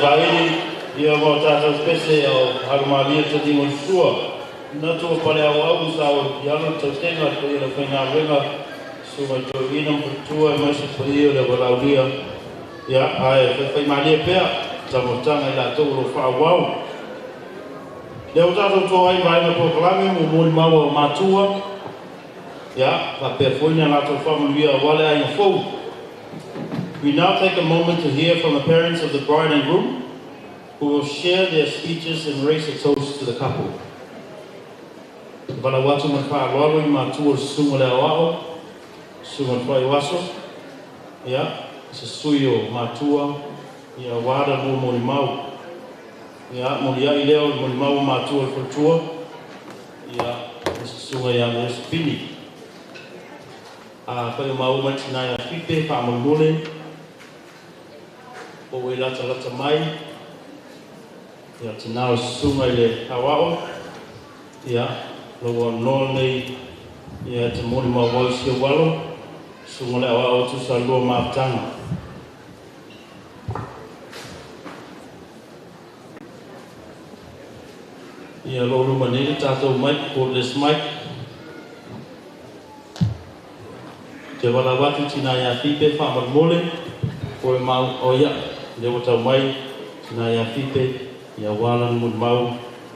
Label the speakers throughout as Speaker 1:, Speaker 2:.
Speaker 1: Saili, ia ma o tatou pese o alumalia taliga o le sua. Na tua pale au au sa o i alo tautega le paia o le aufaigaluega, susuga i toeaiina ma faletua aemaise le paia o le aualaulia. Ia, ae faifaimalie pea taumafataga i latou o lo o faaauau. Lea ua tatou toa ai vaega polokalame mo molimau a matua, ia, faapea foi ni a latou faamanuia aua le aiga fou. We now take a moment to hear from the parents of the bride and groom, who will share their speeches and raise a toast to the couple. Valaau atu ma le faaaloalo i matua o le susuga o le aoao, susuga o le Faaiuaso, ia, se sui o matua, ia aua le lua molimau. Ia, moliai lea o le molimau o matua o le faletua, ia, le susuga ia Iosefini. A fai o maua mai tina ia Fipe, faamolemole, po ua e latalata mai, ia tina o le susuga i le aoao, ia, lou avanoa lenei, ia te molimau ai si ou alo, susuga o le aoao e tusa lua mafutaga. Ia lo luma nei le tatou mic, cordless mic. Te valaau atu tina ia Fipe faamolemole, po e mau, o ia, lea ua tau mai, tina ia Fipe, ia aua lana molimau,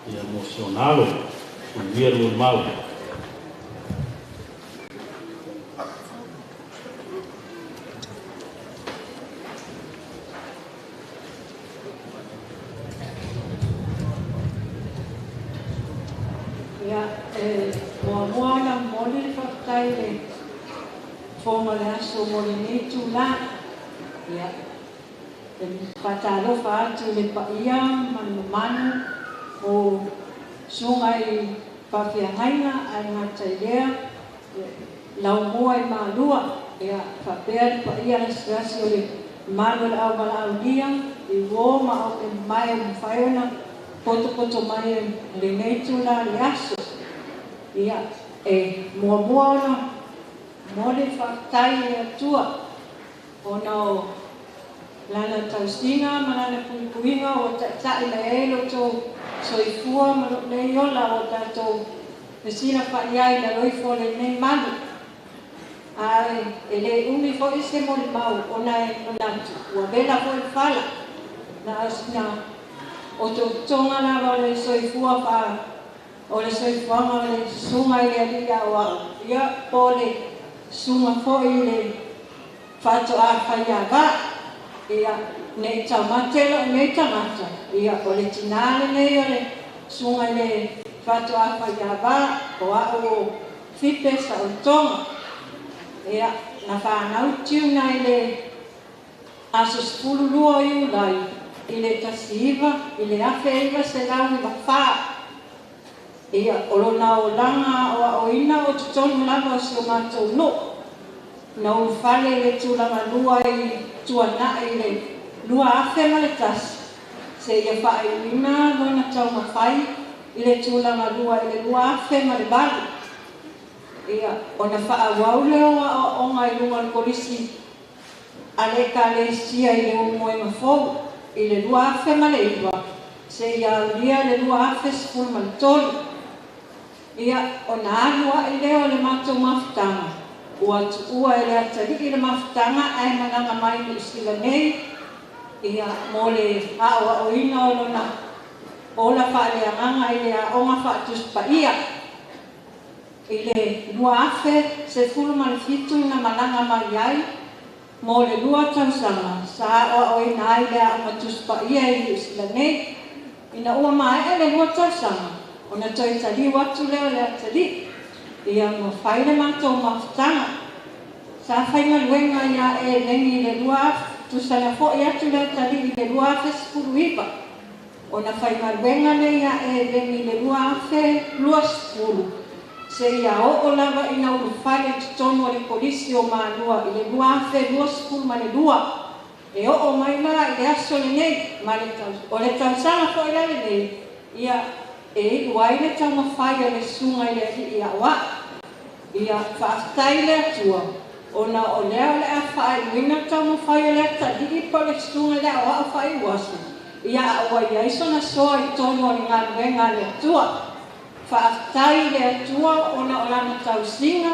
Speaker 1: ia mo si ona alo. Manuia le molimau.
Speaker 2: Ia, e muamua ona momoli le faafetai i le fofoga o le aso mo lenei itulā. Ia, e faatalofa atu i le paia ma le mamalu o susuga i faafeagaiga ae le gata i lea, laumua i Malua, ia, faapea le paia lasilasi o le mamalu o le auvalaaulia i uo ma auemamae ua mafai ona potopoto mai i lenei itula o le aso. Ia, e muamua ona momoli le faafetai i le Atua ona o Lana tausiga ma Lana puipuiga ua taitai mai ai lo outou soifua ma lou nei ola ua tatou fesilafai ai i lalo ifo o lenei malu. Ae e le umi foi se molimau ona e manatu ua vela foi le fala na o sina otootoga lava o le soifua faa o le soifuaga o le susuga i le alii aoao, ia po o le susuga foi i le faatoa faiava. Ia, ne i taumate lou nei tagata, ia o le tinā lenei o le susuga i le faatoa faiava, o au o Fipe Saolotoga. Ia, na fanau Tiuna i le aso 12 o Iulai i le 19 i le 1994. Ia, o lona olaga aoaoina o totonu lava o si o matou nuu. Na ulufale i le tulaga lua i Tuanai i le 2001 seia faaiuina lona taumafai i le tulaga lua i le 2008. Ia, ona faaauau lea o aoaoga i luga o le kolisi a le Ekalesia i Leulumoega Fou i le 2009 seia aulia le 2013. Ia, ona alu ai lea o le matou mafutaga, ua tuua e le atalii le mafutaga ae malaga mai i Niu Sila nei, ia, mo le aoaoina o lona ola faaleagaga i le aoga faatusi paia. I le 2017 na malaga mai ai mo le 2 tausaga sa aoaoina ai le aoga tusi paia i Niu Sila nei. Ina ua maea le 2 tausaga, ona toe taliu atu lea o le atalii, ia ma fai le matou mafutaga. Sa faigaluega ia Eleni i le 2000, tusa na foi atu le atalii i le 2019. Ona faigaluega lea ia Eleni i le 2020, seia oo lava ina ulufale i totonu o le kolisi o Malua i le 2022. E oo mai la i le aso lenei, ma le o le tausaga foi la lenei, ia, e iu ai le taumafai o le susuga i le alii aoao. Ia, faafetai i le Atua, ona o lea o le a faaiuina taumafai o le atalii po o le susuga i le aoao faaiuaso. Ia ua iai sona soa i tonu o le galuega a le Atua. Faafetai i le Atua ona o lana tausiga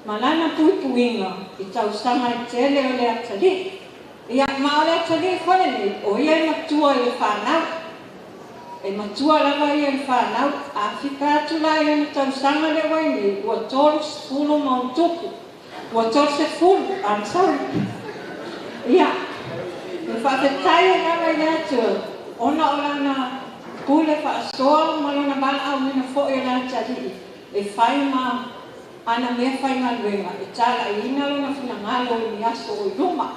Speaker 2: ma lana puipuiga i tausaga e tele o le atalii. Ia ma o le atalii foi lenei, o ia e matua i le fanau. E matua lava ia i le fanau, a fika atu la i ona tausaga lea ua i nei, ua 30 ma ona tupu. Ua 30, I'm sorry. Ia, e faafetai ai lava i le Atua, ona o lana pule faasoa ma lona valaauina foi o le atalii, e fai ma ana mea faigaluega, e talaiina lona finagalo i ni aso o i luma.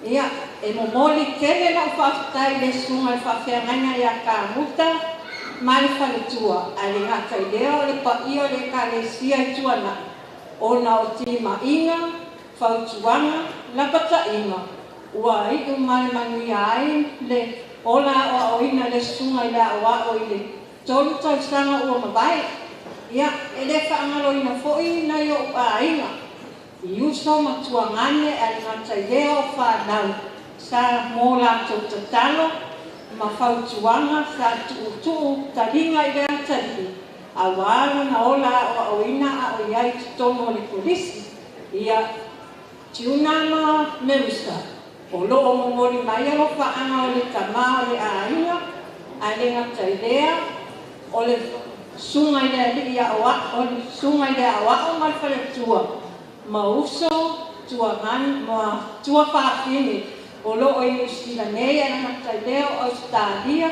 Speaker 2: Ia, e momoli tele lau faafetai i le susuga i le faafeagaiga ia Kamuta ma le faletua, ae le gata i lea o le paia o le Ekalesia i Tuanai, ona o timaiga, fautuaga, lapataiga, ua iu ma le manuia ai le ola aoaoina le susuga i le aoao i le 3 tausaga ua mavae. Ia, e le faagaloina foi nai o'u aiga, i uso ma tuagane ae le gata i lea o fanau, sa mo latou tatalo ma fautuaga sa tuutuu taliga i le atalii, auā lona ola aoaoina a o i ai i totonu o le kolisi. Ia, Tiuna ma Merisa, o loo momoli mai alofaaga o le tamā o le aiga, ae le gata i lea o le susuga i le alii aoao, o le susuga i le aoao ma le faletua, ma uso tuagane ma tuafafine o loo i Niu Sila nei, ae le gata i lea o Ausetalia,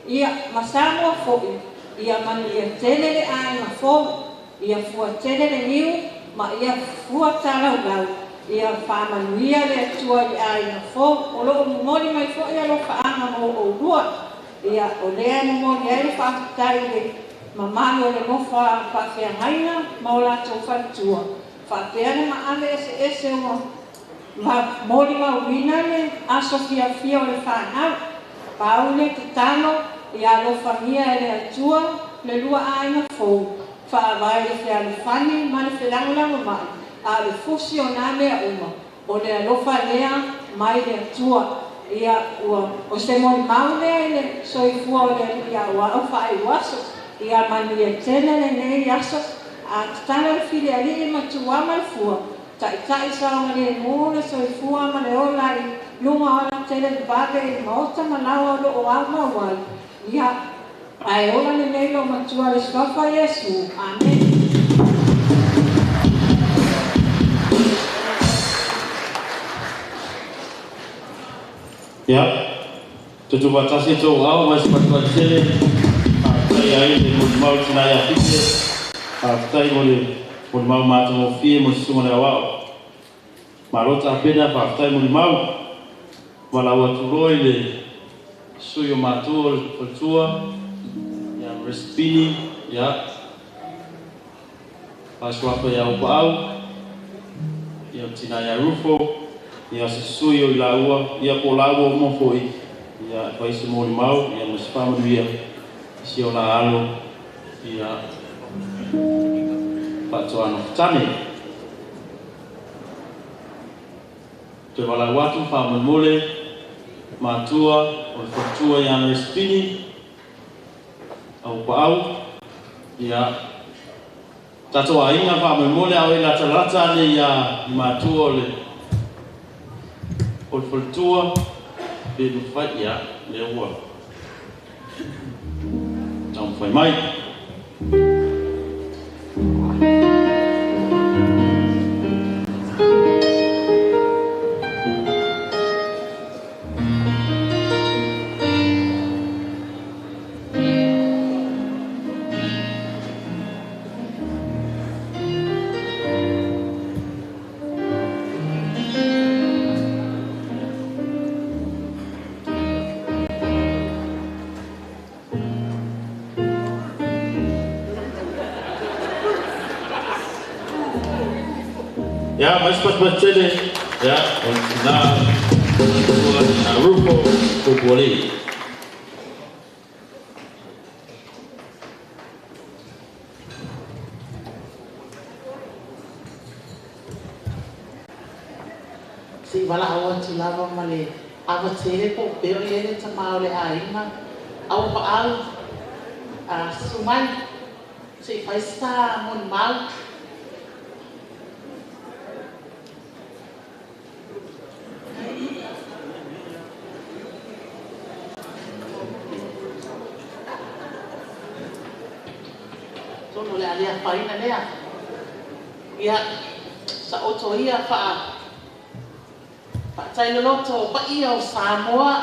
Speaker 2: ia ma Samoa foi. Ia manuia tele le aiga fou, ia fua tele le niu ma ia fua talaulau, ia faamanuia le Atua i le aiga fou. O loo momoli mai foi alofaaga mo oulua. Ia, o lea e momoli ai le faafetai i le mamalu o le nofo a faafeagaiga ma o latou faletua, faapea le maave eseese ua molimauina le aso fiafia o le fanau. Pau le tatalo, ia alofagia e le Atua le lua aiga fou, faavae le fealofani ma le felagolagomai, a o le fusi o nā mea uma, o le alofa lea mai le Atua. Ia, ua o se molimau lea i le soifua o le alii aoao faaiuaso. Ia manuia tele lenei aso, a tatalo le filialii ma tuua ma le fua, taitai saogalemu le soifua ma le ola i luga o ala tele vave i le maota ma laoa o loo aumau ai. Ia, ae ola lenei lou matua le suafa Iesu. Amene.
Speaker 1: Ia, tutufaatasi tou ao ma se patupatutele, faafetai ai le molimau le tinā ia Fite, faafetai mo le molimau matagofie mo le susuga le aoao. Malo tapena, faafetai molimau. Valaau atu loa i le sui o matua o le faletua, ia Respini, ia, faasuafa ia Upaau, ia o le tinā ia Rufo, ia se sui o i laua, ia po o laua uma foi, ia fai se molimau, ia ma se faamanuia, si o la alo, ia faatoa nofotane. Toe valaau atu faamolemole matua o le faletua ia Respini, au Paau, ia tatou aiga faamolemole a o e latalata ane ia i matua o le faletua, pe mafai, ia, lea ua taumafai mai. Ia, mai se patupatutele, ia, o le tinā, faletua, tina Rufo, Pupualii.
Speaker 3: Se i valaau atu lava ma le Ava tele po peo i ele tamā o le āinga. Au paau sumai se i faisa moni mau. Tono le alea whaina lea. Ia, sa oto ia wha tailoloto pa ia o Samoa.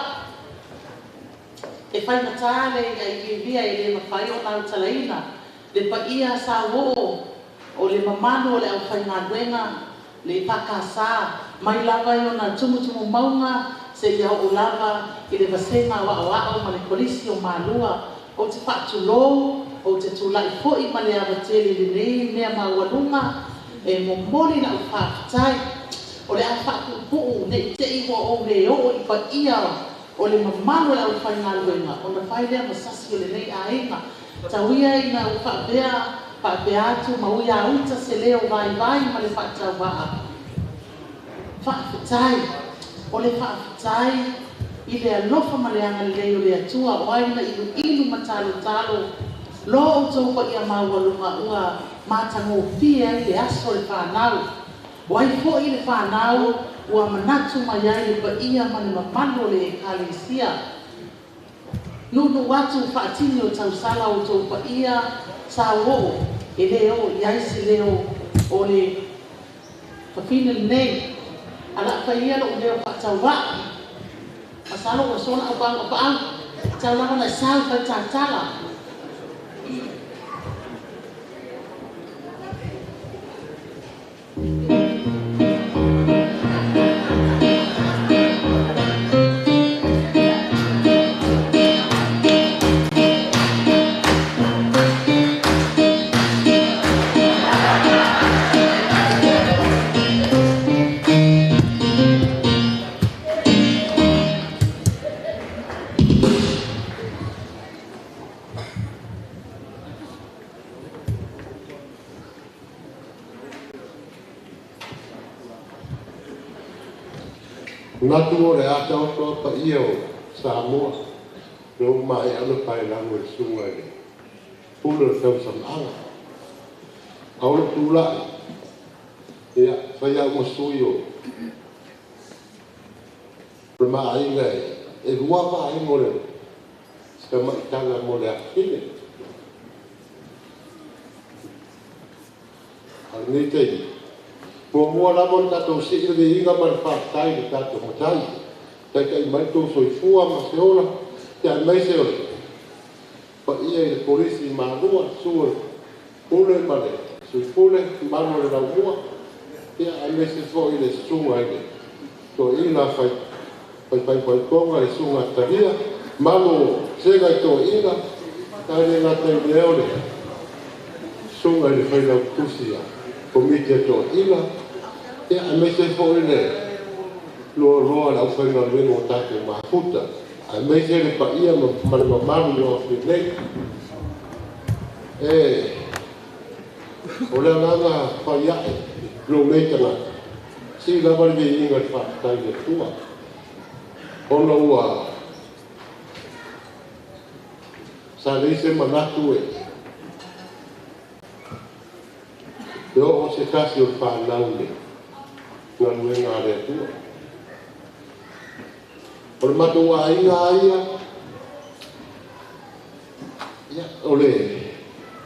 Speaker 3: E whai matale ia i via i le mawhai o nau talaina. Le pa ia sa woo o le mamanu o le au whaingaluenga le pakasa mai lava i ona tumutumu maunga se ia o lava i le vasenga wa o ao ma le polisi o malua o te whaatulou o te tūlai foi ma le awatele le nei mea maualuga e momoli lau faafetai o le a faapuupuu nei te i ua ou le oo i paia o le mamalu o le aufaigaluega ona fai lea ma sasi o lenei aiga tauia ina ua faapea faapea atu ma ui auta se leo vaivai ma le faatauvaa faafetai o le faafetai i le alofa ma le agalelei o le Atua o ai na iluilu ma talotalo lo outou paia maualuga ua matagofie ai le aso le whanau. O ai foi le whanau ua manatu mai ai le paia ma le mamalu o le ekalesia. Nunu atu whaatini o tausala o tou paia sa oo e le o i ai se leo o le whawhine lenei. Ala whaia lo leo whaatauwa. Masalo ua sona au pau au pau. Tau lava na sau whai tātala.
Speaker 4: Natu o le ata o toa pa ia o Samoa. No mai ana pai lango e sunga i le pule o tausamaaga. Au le tūlai, ia, whai au masui o le maainga e rua maainga o le tamaitanga mo le afine. A nei tei, mua mua lava o tatou sii le viiga ma le faafetai le tatou matai. Taitai mai tou soifua ma se ola, te ai mai se ole. Paia i le polisi malua, sua le pule ma le suipule, malu o le laumua. Ia ai mai se foi le susuga i le toeaina fai fai le susuga talia, malu sega i toeaina, tai le gata i lea o le susuga i le failautusi a komiti a toeaina. Ia ai mai se foi le loa loa le aufaigaluega o tatou mafuta. Ai mai se le paia ma le mamalu i o afi nei. E o le agaga faiae lou nei tagata sii lava le viiga le faafetai le Atua ona ua sa lei se manatu e e oo se tasi o le fanau le galuega a le Atua. O le matou aiga aia ia o le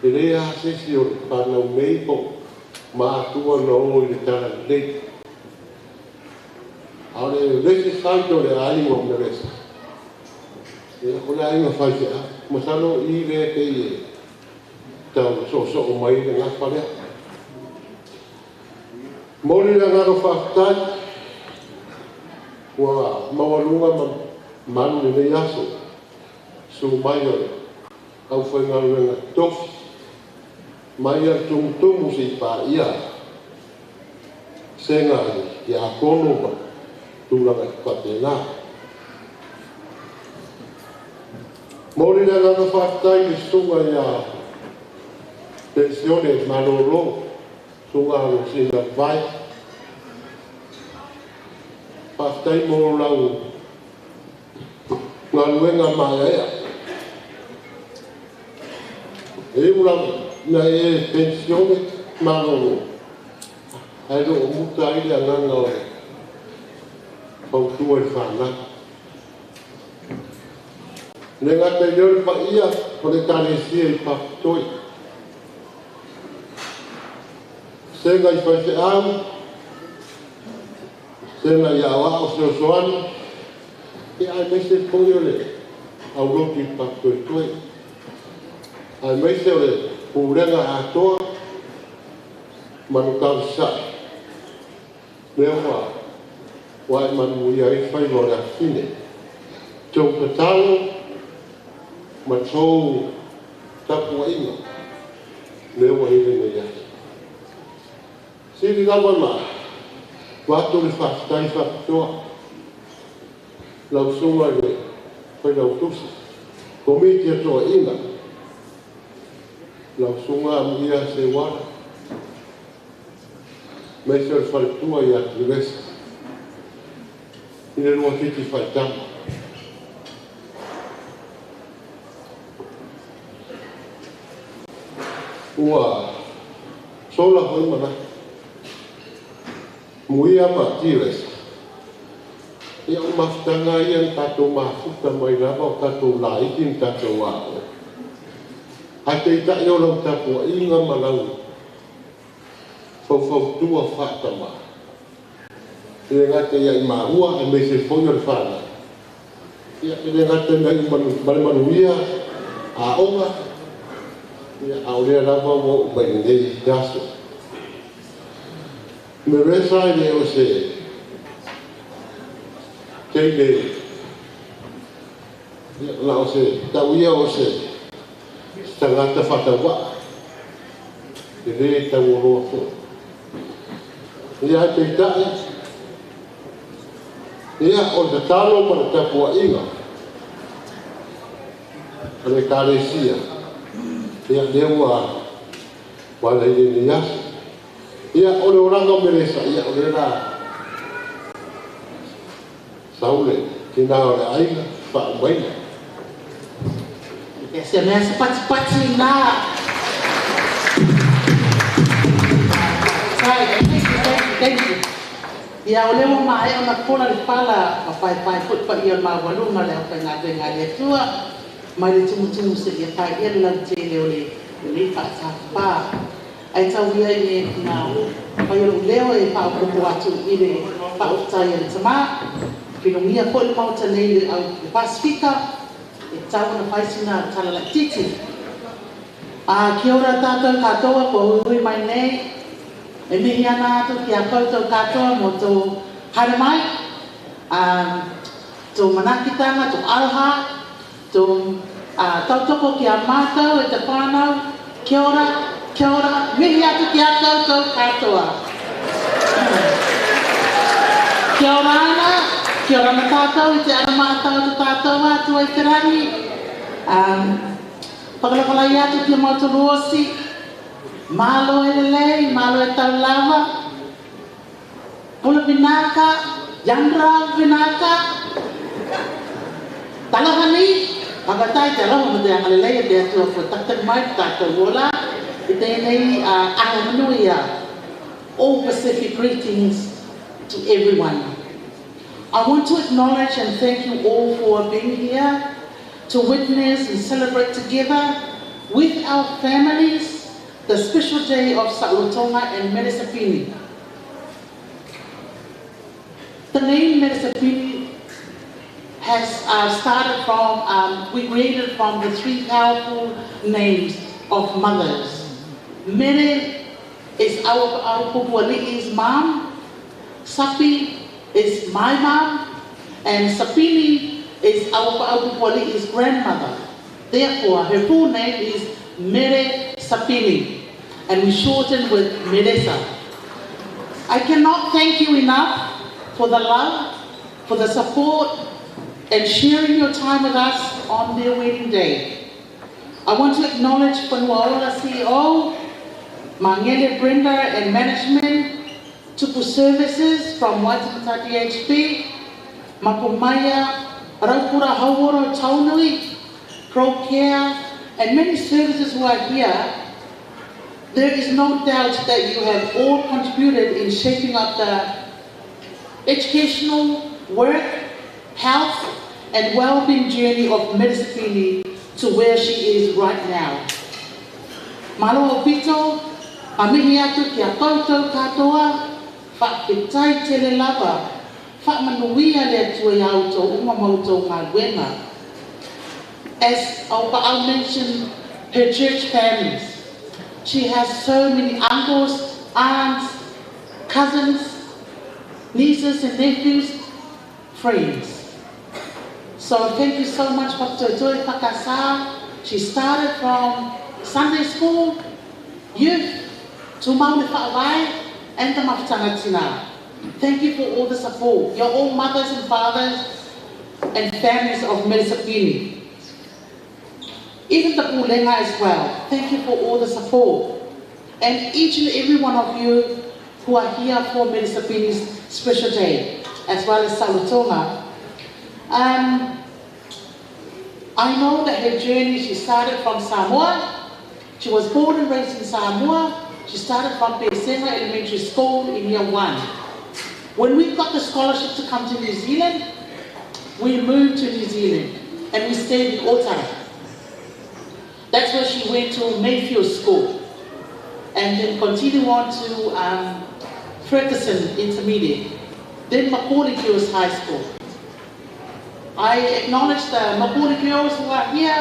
Speaker 4: lelei a sesi o le fanau nei po ma atua na o i le tala lelei. A o le lesi saito le aiga o Melesa. Ia o le aiga faifeau. Masalo i le pei e tau soosoo mai le gafa lea. Moli le agaga faafetai ua maualuga ma malu lenei aso su mai o le aufaigaluega tofi mai a le tumutumu se i paia sega i akono ma tulaga i faapena. Moli le agaga faafetai le susuga ia pensione malolo susuga alo sina vai. Faafetai mo lau Galuega maeaea. E ula na e pensione malolo. Ae lo o muta ai le agaga o le fautua i le fanau. Le gata i lea o le paia o le Ekalesia i Papatoi. Sega i faifeau, sega i aoao fesoasoani, ia aemaise foi o le aulotu i Papatoetoe. Aemaise o le pulega atoa ma le tausasae. Lea ua ae manuia ai faiva o le afafine. Tou tatalo ma tou tapuaiga lea ua i lenei aso. Sili lava na avatu le faafetai faapitoa lau susuga i le Failautusi, Komiti a Toeaiina, lau susuga Amuia Seuala, aemaise o le faletua ia Teresa, i le lua keiki faitama. Ua sola foi manatu. Muia ma Teresa. Ia o mafutaga ia na tatou mafuta mai lava o tatou laiti na tatou aoga. Ae peitai o lau tapuaiga ma lau faufautua faatama. E le gata ia i maua aemaise foi o le fanau. Ia e le gata na iu ma le manuia aoga. Ia a o lea lava ua oo mai lenei aso. Meresa e le o se teine ia na o se tau ia o se tagata faatauvaa. E le taualoa foi. Ia ae peitai ia o le tatalo ma le tapuaiga a le Ekalesia ia lea ua ala i lenei aso. Ia o le olaga o Meresa ia o lea la sau le tina o le aiga faaumaina.
Speaker 3: Ia se mea se patipati nā. Thank you, thank you, thank you. Ia o lea ua maea ona pola le fala ma paepae foi paia o le maualuga o le aufaigaluega a le Atua mai le tumutumu seia paia le lautele o le lenei faatafafā. Ae tau ia i na fai o lou leo e faaopoopo atu i le faafetai a le tamā. Filogia foi le maota nei le au le Pasifika e tau ona fai sina tala laitiiti. A kia ora tātou katoa kua huihui mai nei. E mihi ana atu ki a koutou katoa mō tō haere mai, tō manaakitanga, tō aroha, tō tautoko ki a mātou e te whānau. Kia ora, kia ora, mihi atu ki a koutou katoa. Kia ora ana, kia ora ana tātou i te ara mātau o to tātou Atua i te rangi. Whakalawhalai atu ki a Mautolosi, Malo e lelei, malo e tau lava. Pula vinaka, Yandra vinaka. Talofa nei, whakatai te aloha ma te agalelei a te Atua kua takitaku mai te tātou ola i tēnei aho manuia. All Pacific greetings to everyone. I want to acknowledge and thank you all for being here to witness and celebrate together with our families the special day of Sa'olotoga and Mere Sapini. The name Mere Sapini has started from, we created from the three powerful names of mothers. Mere is our Pupuali'i's mom, Sapi is my mom, and Sapini is our Pupuali'i's grandmother. Therefore, her full name is Mere Sapini, and we shorten with Meresa. I cannot thank you enough for the love, for the support, and sharing your time with us on their wedding day. I want to acknowledge Fonuaola CEO, Mangele Brenda and management, Tupu Services from Waitemata DHB, Mapumaya Raukura Hauora Taonui, ProCare, and many services who are here, there is no doubt that you have all contributed in shaping up the educational, work, health, and well-being journey of Meresapini to where she is right now. Malo o pito, a mihi atu ki a koutou katoa, faafetai tele lava, faamanuia le Atua iā outou uma ma outou galuega. As I'll mention her church families, she has so many uncles, aunts, cousins, nieces and nephews, friends. So thank you so much, Papatoetoe Pakasa. She started from Sunday school, youth, to Maune Fa'avai, and the Mafutanga Tina. Thank you for all the support. You're all mothers and fathers and families of Meresapini. Even the Pulenga as well. Thank you for all the support. And each and every one of you who are here for Meresapini's special day, as well as Salutonga. I know that her journey, she started from Samoa. She was born and raised in Samoa. She started from Pesega Elementary School in year 1. When we got the scholarship to come to New Zealand, we moved to New Zealand and we stayed in Otara. That's where she went to Mayfield School and then continued on to Ferguson Intermediate, then Macaulay Girls High School. I acknowledge the Macaulay girls who are here.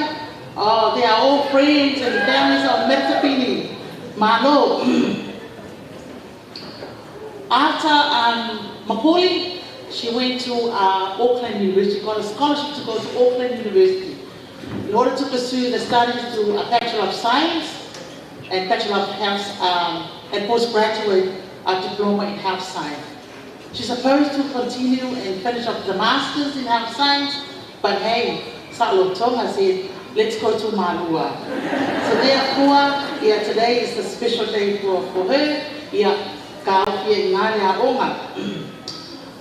Speaker 3: They are all friends and families of Meresapini. Malo. After Macaulay, she went to Auckland University, got a scholarship to go to Auckland University in order to pursue the studies to a Bachelor of Science and Bachelor of Health and postgraduate diploma in Health Science. She's supposed to continue and finish up the Masters in Health Science, but hey, Sa'alotoga said, let's go to Malua. So therefore, yeah, today is the special day for her. Yeah,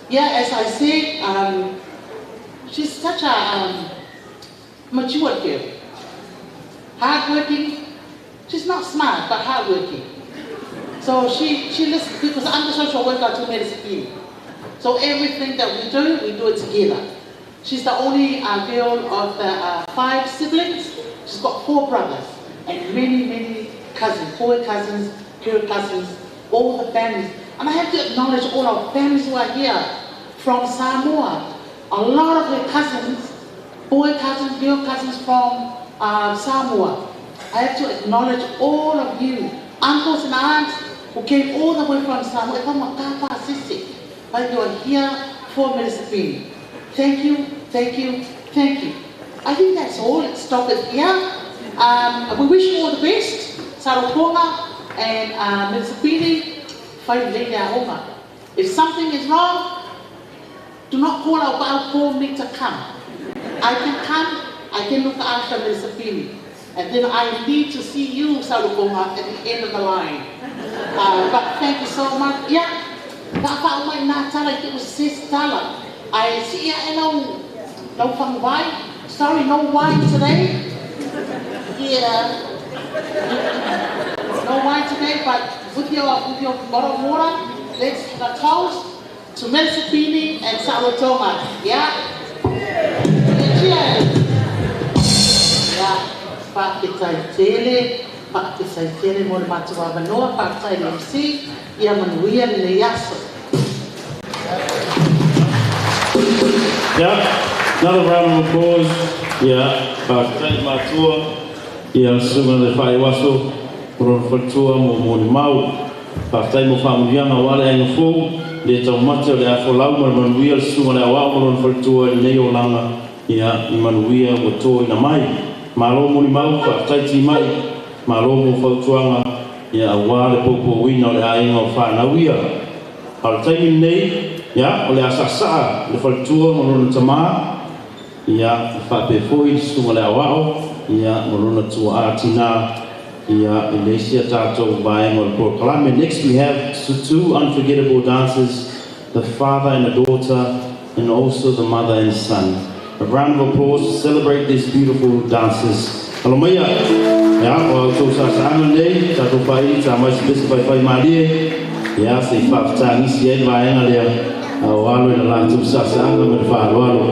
Speaker 3: yeah, as I said, she's such a mature girl. Hardworking. She's not smart, but hardworking. So she listens, because I'm the social worker to Meresapini. So everything that we do it together. She's the only girl of the 5 siblings. She's got 4 brothers and many, many cousins, 4 cousins, girl cousins, all the families. And I have to acknowledge all our families who are here from Samoa. A lot of her cousins, boy cousins, girl cousins from Samoa. I have to acknowledge all of you, uncles and aunts who came all the way from Samoa. But you are here for Meresapini. Thank you, thank you, thank you. I think that's all. Let's stop it here. We wish you all the best. Saroponga and Meresapini, if something is wrong, do not call out, but call me to come. I can come, I can look after Meresapini. And then I need to see you, Salukonga, at the end of the line. But thank you so much. Yeah. I see no wine. Sorry, no wine today. Yeah. No wine today, but with your bottle of water, let's have a toast to Meresapini and Salutonga. Yeah? Cheers. Yeah. Faafetai tele, faafetai tele mo le matua manoa, faafetai le MC, ia manuia le aso.
Speaker 1: Yeah, another round of applause. Yeah, faafetai matua, ia susuga le whaiwaso, korona whatua mo moni mau. Faafetai mo whaamuianga wale ainga fou, le taumate o le afo lau ma le manuia le susuga le awao mo lona whaletua i nei o langa, ia i manuia o tō ina mai. Malo moni mau, faafetai ti mai, malo mo fautuanga, ia awa le popo wina o le ainga o whanau ia. A le taimi nei, ia, o le asasaa le whaletua mo lona tamā, ia, whaapefoi le susuga le awao, ia, mo lona tua ātina, ia, i le isi a tātou vaenga o le polokalame. Next we have 2 unforgettable dancers, the father and the daughter, and also the mother and son. A round of applause to celebrate these beautiful dancers. Alo maia, ia, o tou sa'asa'aga lenei tatou faaili tā mai se pese faifai malie, ia, se i faafetagisi ai le vaega lea o alo i le latou sa'asa'aga ma le faaaloalo.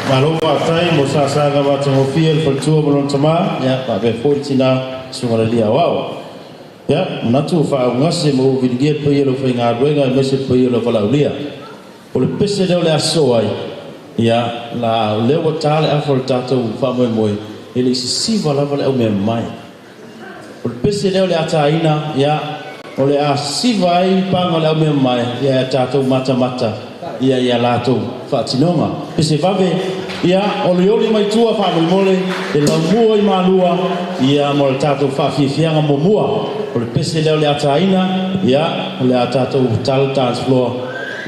Speaker 1: Malo faafetai mo sa'asa'aga matagofie le faletua ma lona tamā, ia, faapea foi le tinā susuga le lia aoao. Ia manatu ua faaugase ma ua viligia le paia o le aufaigaluega aemaise le paia o le auvalaaulia. O le pese lea o le aso ai, ia, la lea ua tā le afa o le tatou faamoemoe, e le i sisiva lava le aumea mamae. O le pese lea o le ataina, ia, o le a sisiva ai paga o le aumea mamae, ia, e tatou matamata ia ia latou faatinoga. Pese vave, ia, olioli mai tua faamolemole le laumua i Malua, ia, mo le tatou faafiafiaga muamua. O le pese lea o le ataina, ia, o le a tatou tala dance floor,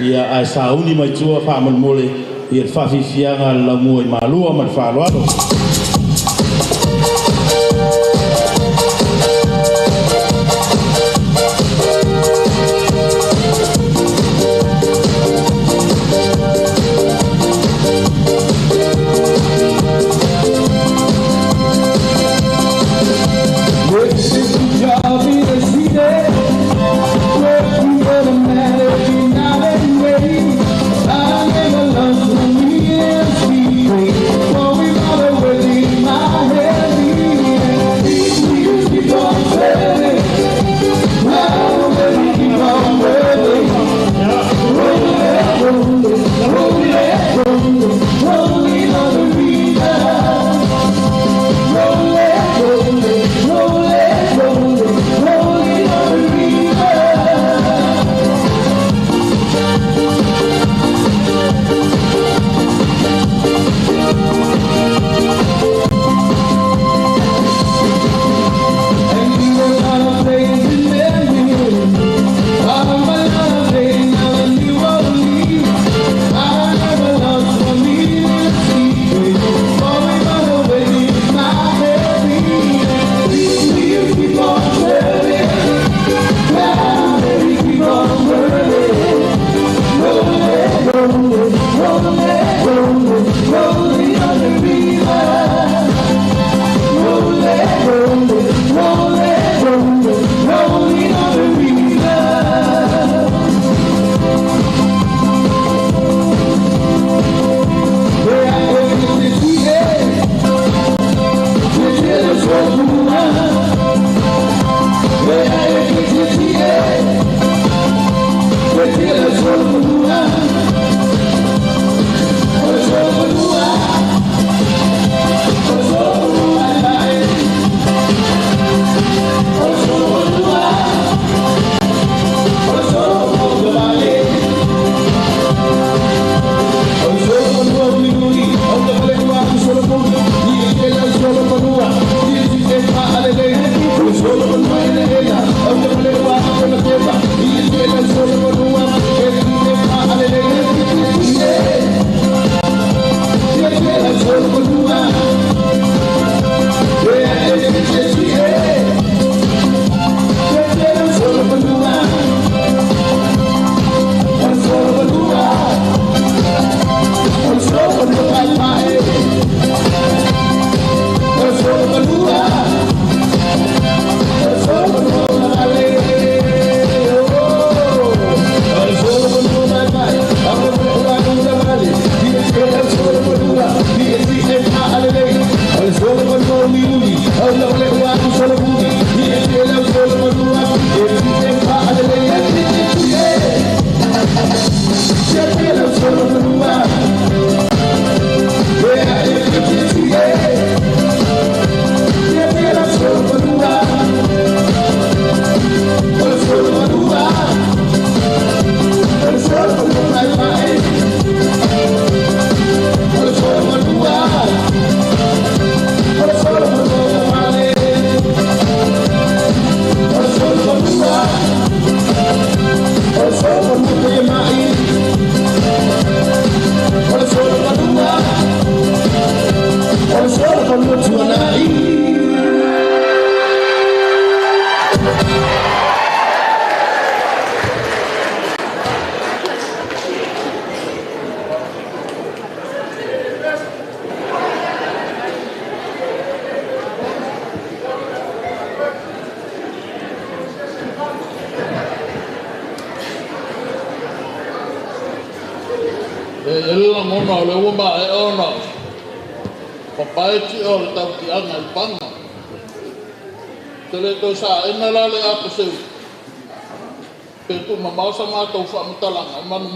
Speaker 1: ia, ae sauni mai tua faamolemole ia le faafiafiaga le laumua i Malua ma le faaaloalo.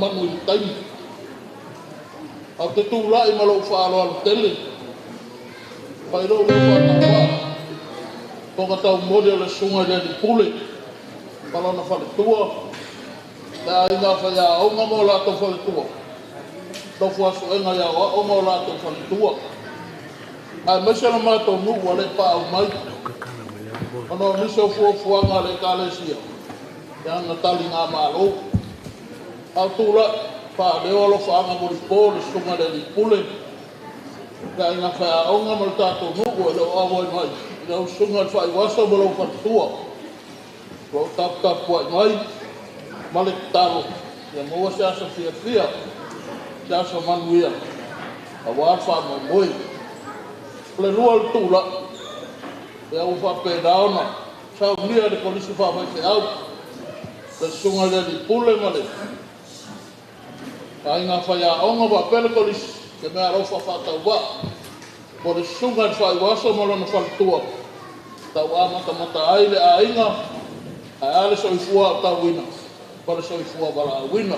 Speaker 5: Manu i taimi. Au te tūlai ma lou whaaloalo tele. Pai lou lou whaatawa. Tonga tau mori o le sunga i le pule. Palona whaletua. Te ainga whaia aonga mo lātou whaletua. Tofu aso enga ia o mo lātou whaletua. Ai maise la mātou nuu a le pa au mai. Ono nisi o fuafuaga a le ekalesia. Ia na tali ngā mālou. Au tūla, wha leo alofa anga mo lipo le sunga le lipule. Ka inga whai aonga mo le tātou nuu e leo awai mai. I lau sunga le whai wasa mo lau whanatua. Lau tapu ai mai, ma le talo. Ia maua se asa fia fia, se asa manuia. A wā wha mai moi. Le lua le tūla, ia ua whapena ona. Sau nia le kolisi wha mai te au. Le sunga le lipule ma le. Ka inga whai aonga wa pele kolisi, ke mea rauwha whātau wā. Po le sunga le whai waso ma lona whaletua. Tau a mata ai le ainga, ai ale soifua o tauina, pa le soifua wala awina.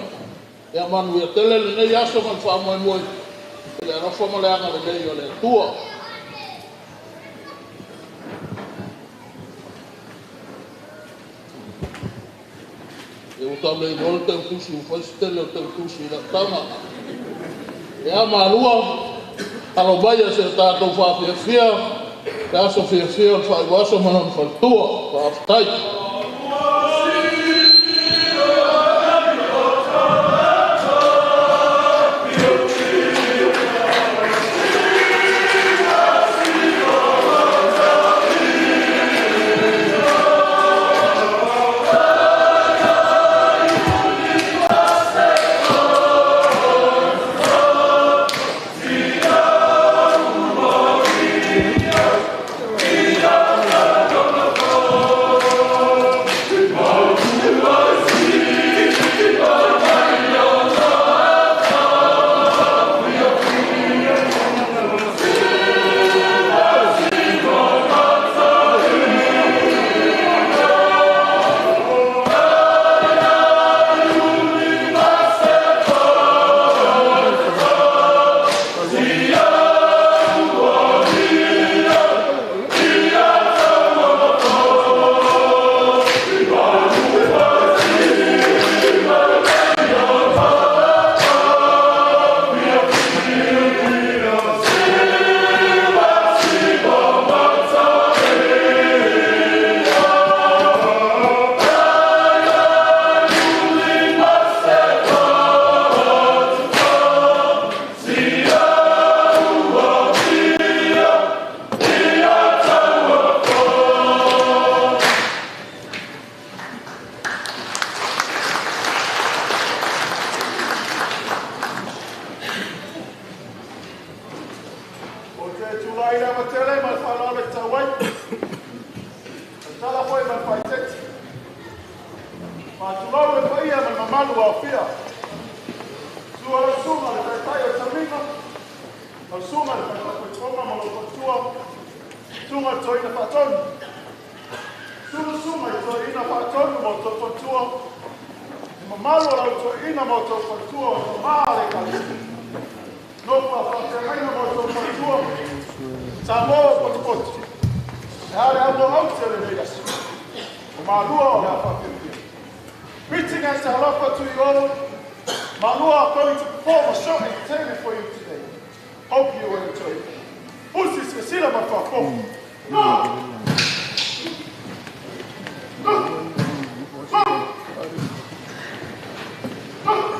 Speaker 5: Ia manu ia tele le nei aso ma le wha moi, le alofa ma le anga le nei o le tua. E o tau lei lola tau tusi, o whaisi tele o tau tusi i la tanga. E a malua, alo mai a se tātou whawhiawhia, te aso whiawhia o le whaiwaso mana o le whaletua, whaaftai.
Speaker 6: Amen. Faatulou le paia ma le mamalu ua aofia. Susu lau susuga i le Taitai o le Tauniga, lau susuga i le Falefaafoi ma lou faletua, susuga i le Toeaina Faatonu. Susu le susuga i le Toeaina Faatonu ma outou faletua, le mamalu o lau toeaina ma outou faletua o tama o le Ekalesia. Nofo a faafeagaiga ma outou faletua, Samoa ua potopoto. E a le aumo aute o lenei aso. O malua o le a faafiafia. Greeting and talofa to you all. Malua are going to perform a short entertainment for you today. Hope you will enjoy it. Usi silasila ma le faafofoga. Go! Go! Go! Go!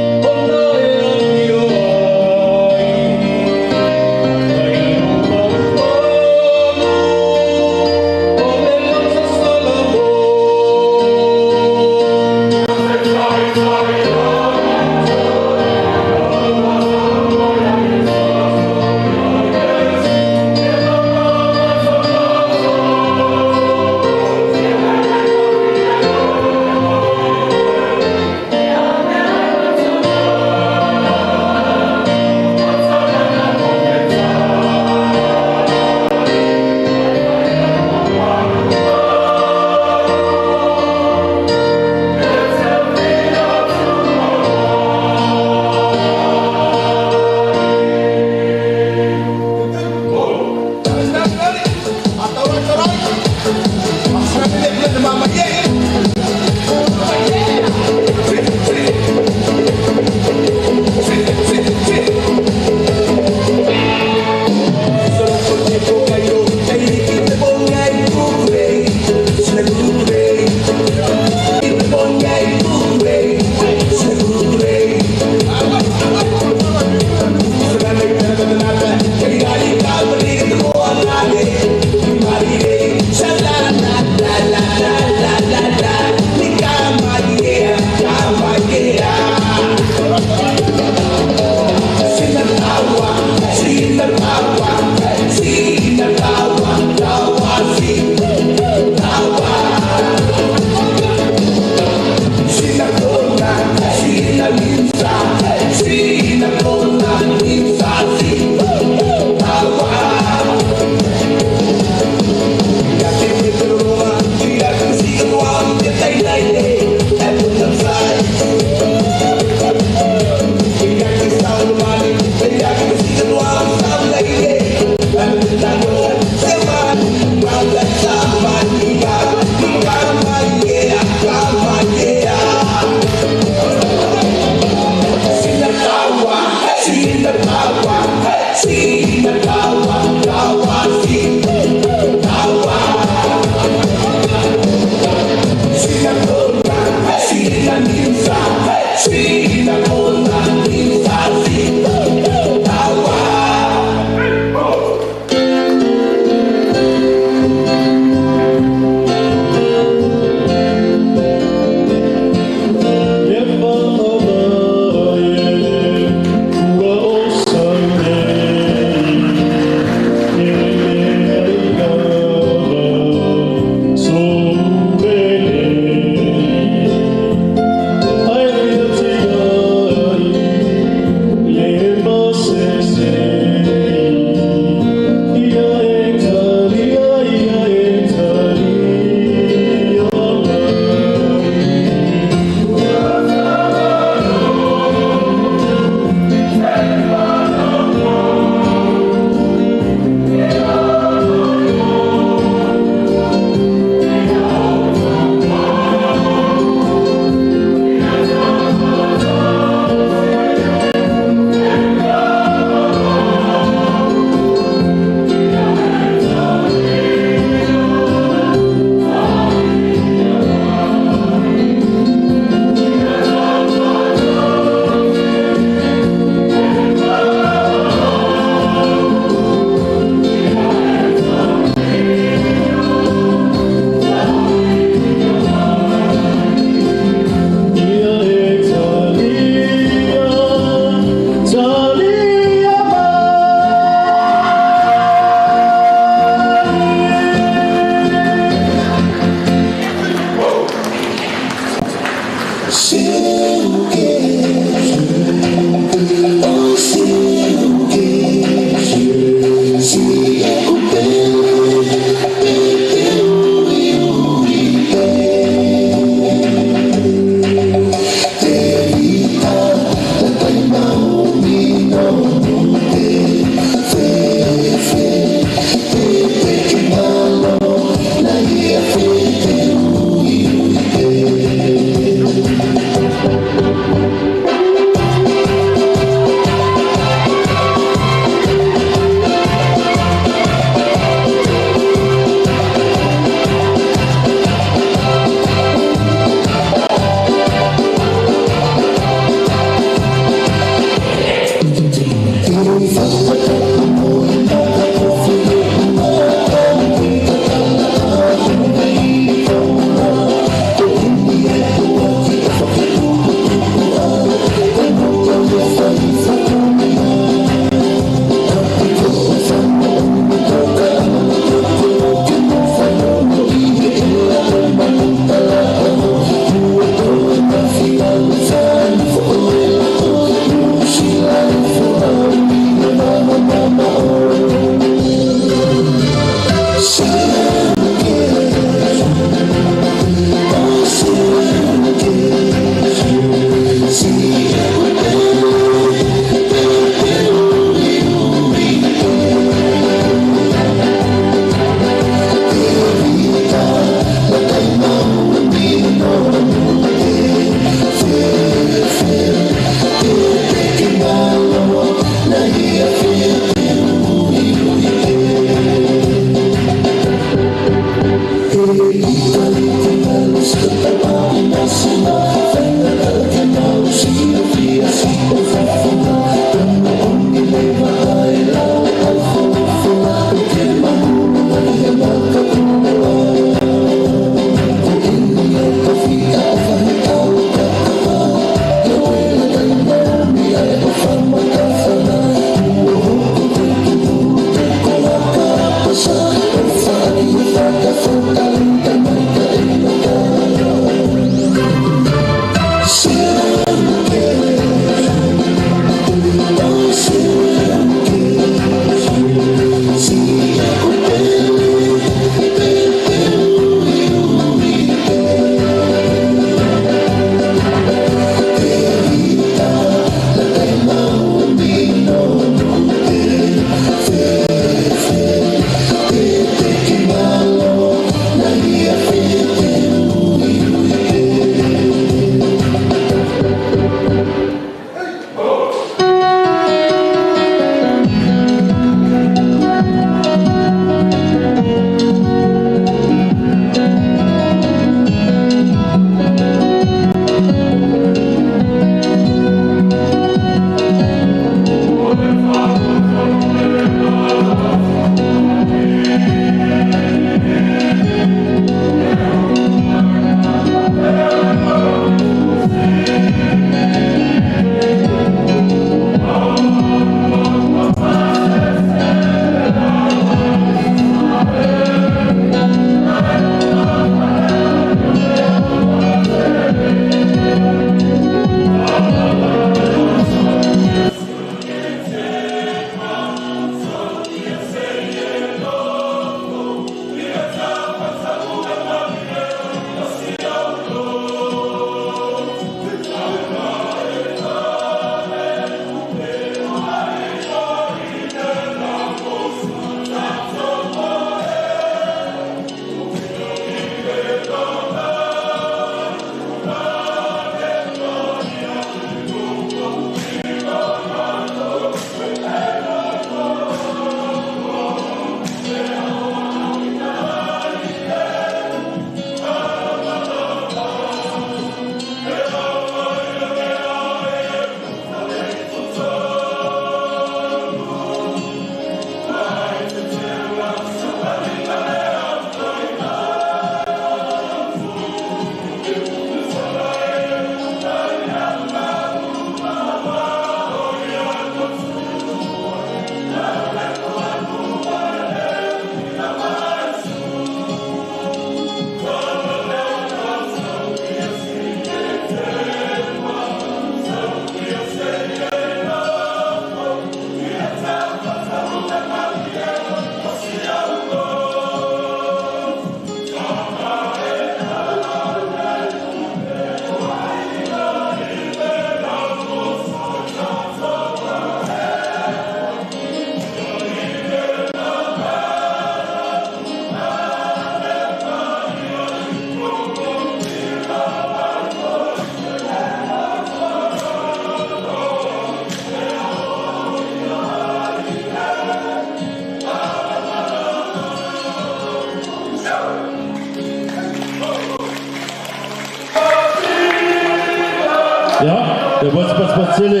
Speaker 1: Te motu patipatele,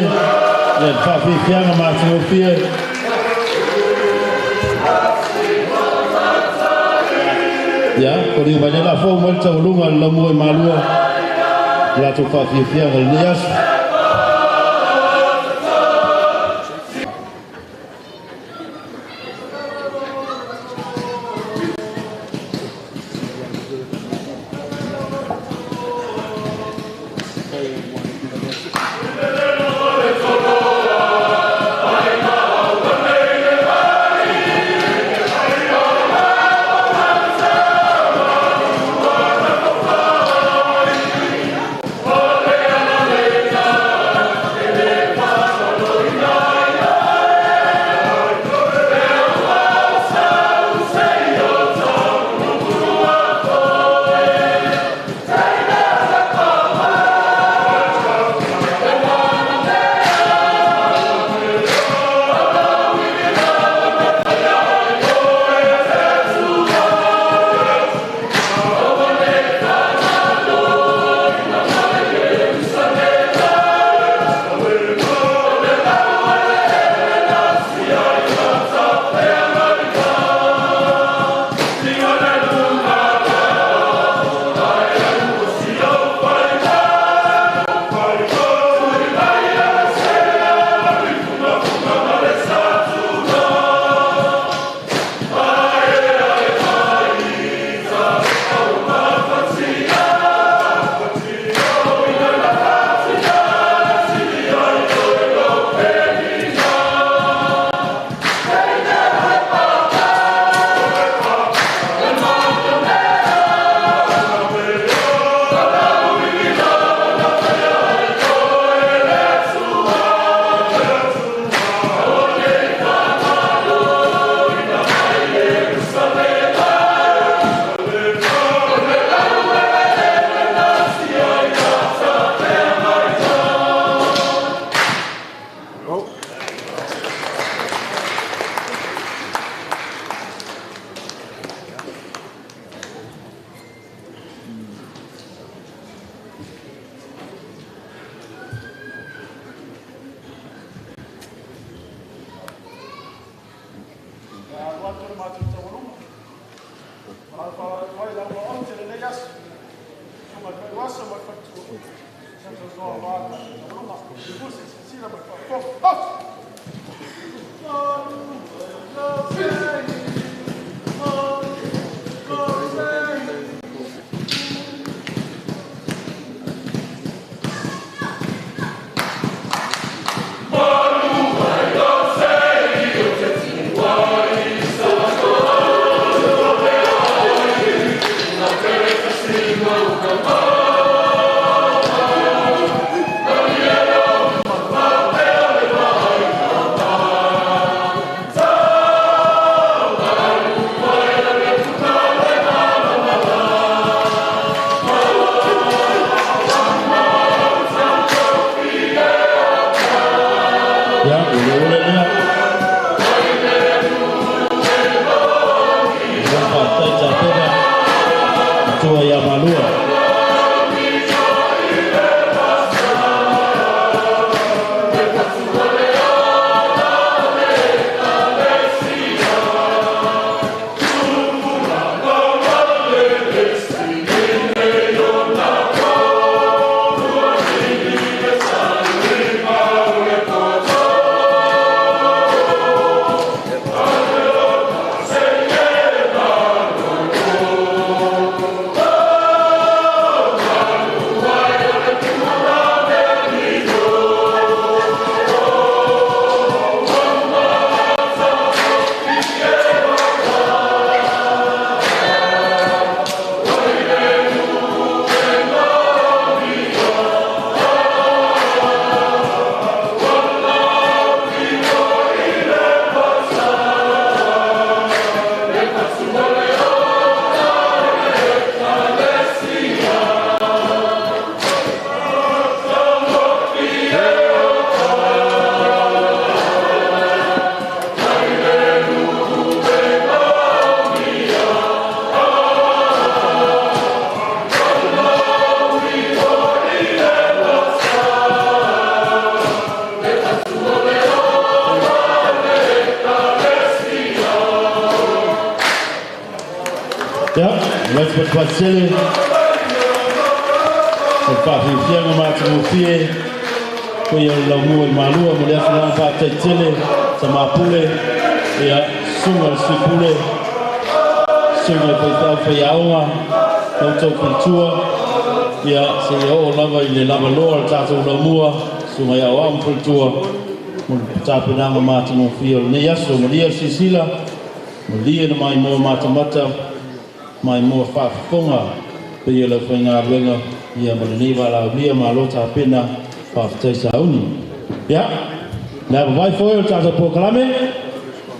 Speaker 1: le whawhiwhianga mā te. Ia, ko ni mai la fo mai tau lunga le lamu e malua. La tau whawhiwhianga le aso. Ia, le patupatutele o le faafiafiaga ma atagofie koia o le laumua i Malua mo le aso lana faafetai Tamapule, ia, susuga le Sui Pule, susuga i faifeau faiaoga, lau tou faletua, ia, seia oo lava i le lavaloa o le tatou laumua, susuga i aoao ma faletua, mo le tapenaga ma atagofie o lenei aso. Malia le silasila, malia le maimoa matamata, maimoa faafofoga paia lau faigaluega ia ma lenei valaaulia malo tapena faafetai sauni. Ia, le avavai foi o le tatou polokalame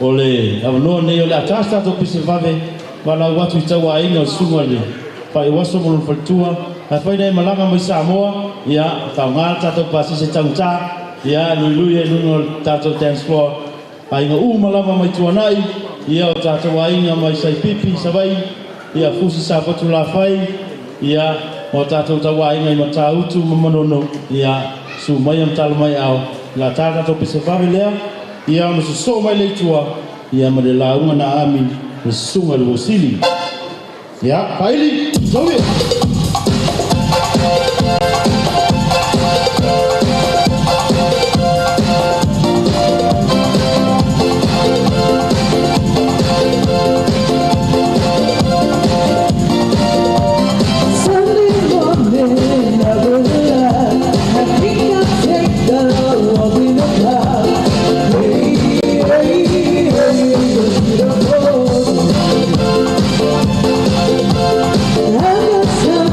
Speaker 1: o le avanoa nei o le atasi tatou pese vave valaau atu i tauaiga o le susuga i le faaiuaso ma lona faletua ae fai nei malaga mai Samoa, ia faaaoga le tatou pasese taugata, ia luilui ai luga o le tatou dance floor aiga uma lava mai Tuanai, ia o tatou aiga mai Saipipi, Savaii, ia Fusi Safotu Lafai, ia o tatou tauaiga i Matautu ma Manono, ia su mai am talo mai ao la tā tatou pese vave lea, ia ona sosoo mai le itua, ia ma le lauga na ami le susuga i le Uosili. Ia, Faili, saui!
Speaker 7: Sunday morning, I will lie. I think I'll take the walk in the park. Hey, hey, hey, the beautiful. I got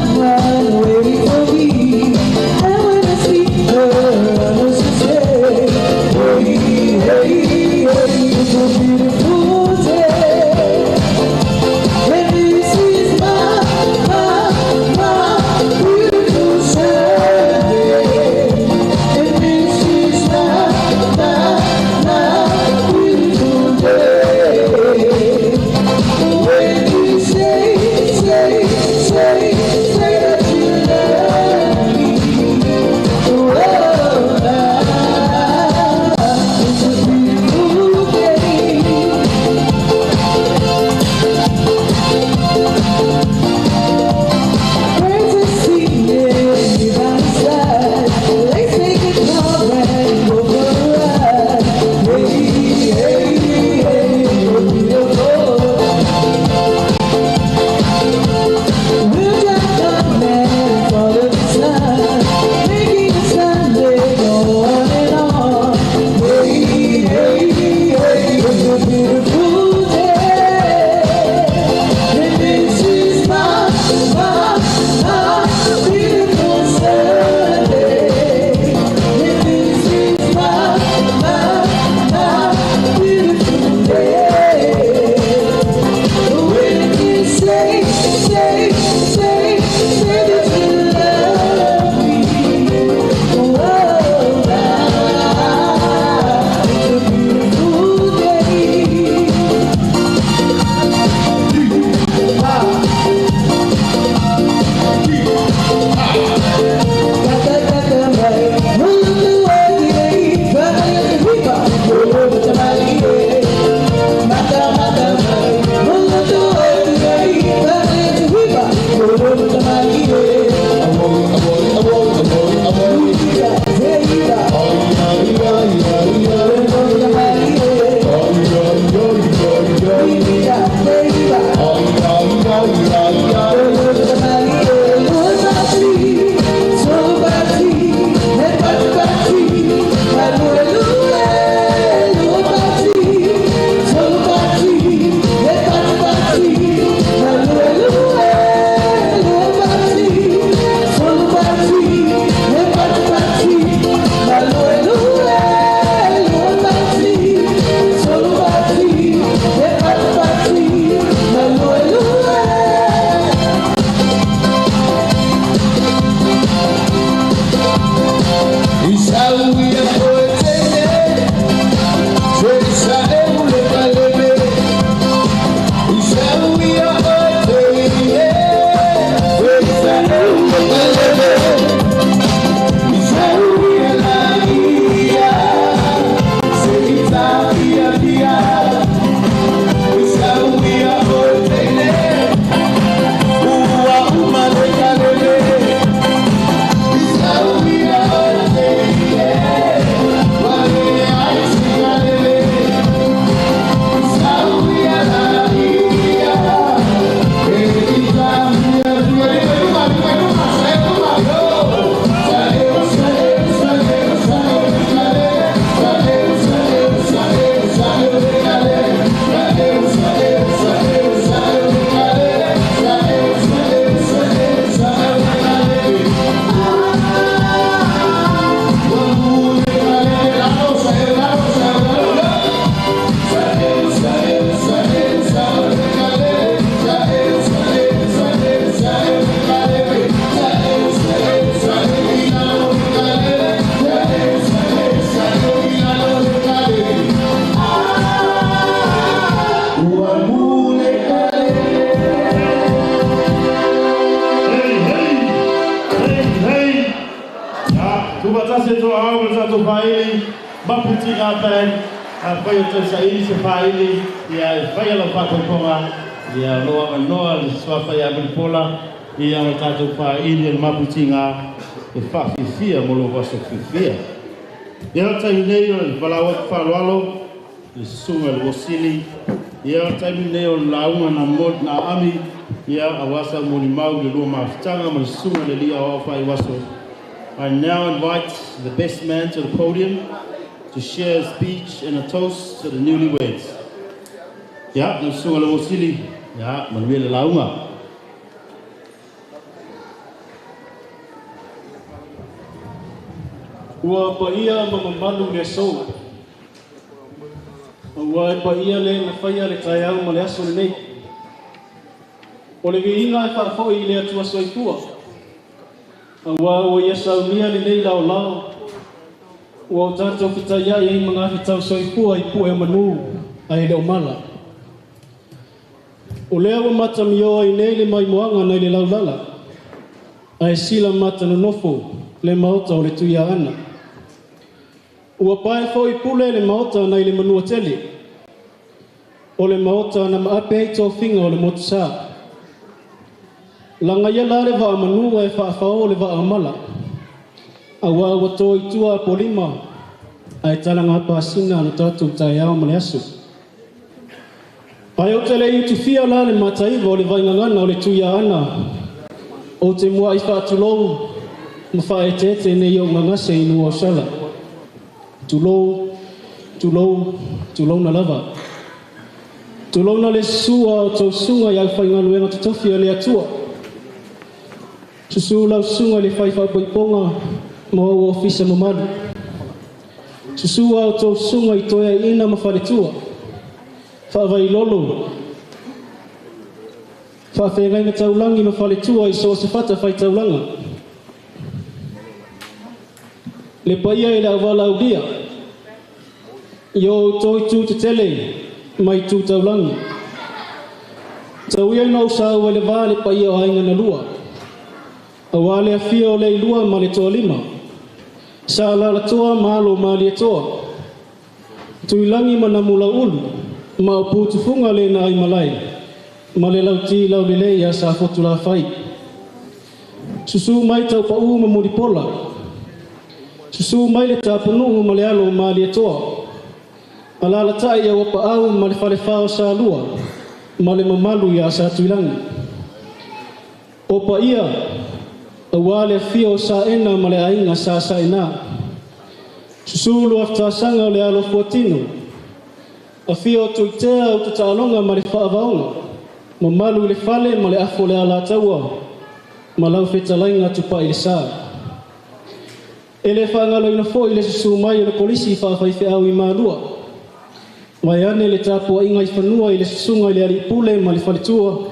Speaker 1: Maputinga Band, afai o tausaili se faaili ia e faia lau faafoefoga ia o loo avanoa le suafa ia Mulipola ia ma le tatou faaili le Maputinga e faafiafia mo lou aso fiafia. Ia o le taimi nei o le valaau atu faaaloalo le susuga i le Uosili. Ia o le taimi nei o le lauga na na aami ia auā sa molimau le lua mafutaga ma le susuga i le alii aoao faaiuaso. I now invite the best man to the podium to share a speech and a toast to the newlyweds. Ia, lau susuga i le Uosili, ia, manuia le lauga.
Speaker 8: Ua paia ma mamalu le aso. Auā e paia le na faia le taeao ma le aso lenei. O le viiga e faafo'i i le Atua soifua. Auā ua ia saunia lenei laolao. Ua o tatou fetaiai ai magafetau soifua i pue o manu ae le o mala. O lea ua matamioa ai nei le maimoaga nai le laulala, ae sila matanonofo le maota o le Tuiaana. Ua pae foi pule le maota nai le Manuatele, o le maota na maape ai tofiga o le motusa. Lagaia la le vaa manu ae faafao le vaa mala. Auā ua to i tua Apolima ae talaga pasina lo tatou taeao ma le aso. Ae ou te le i utufia la le mataiva o le vaigagana o le Tuiaana, ou te muai faatulou ma faaeteete nei ou gagase i Nuuausala. Tulou, tulou, tulouna lava. Tulouna le susu a outou susuga i aufaigaluega totofi a le Atua. Susu lau susuga i le fai faapoipoga ma ou ofisa mamalu. Susu a outou susuga i toeaiina ma faletua. Faavailolo, faafeagaiga taulagi ma faletua i so o se fata faitaulaga. Le paia i le auvalaulia, i o outou itu tetele ma itu taulagi. Tau ia ina ou saua i le va le paia o aiga na lua, auā le afio o Leilua ma le Toalima, Sa Alalatoa ma alo o Malietoa, Tuilagi ma Namulauulu, ma o Putufuga le na aimalae, ma le lauti laulelei ia Safotulafai. Susu mai Taupau ma Mulipola, susu mai le Tapunuu ma le alo o Malietoa, alaalatai Auapaau ma le falefa o Salua, ma le mamalu ia Satuilagi. O paia, auā le afio o Saena ma le aiga Sa Saena. Susu Luafitasaga o le alo fuatino, afio o Tuitea Ututaaloga ma le Faavaoga, mamalu i le fale ma le afu o le Alataua, ma lau fetalaiga Tupai le Sa. E le faagaloina foi le susu mai o le Kolisi Faafaifeau i Malua. Vaeane le tapuaiga i fanua i le susuga i le Alii Pule ma le faletua.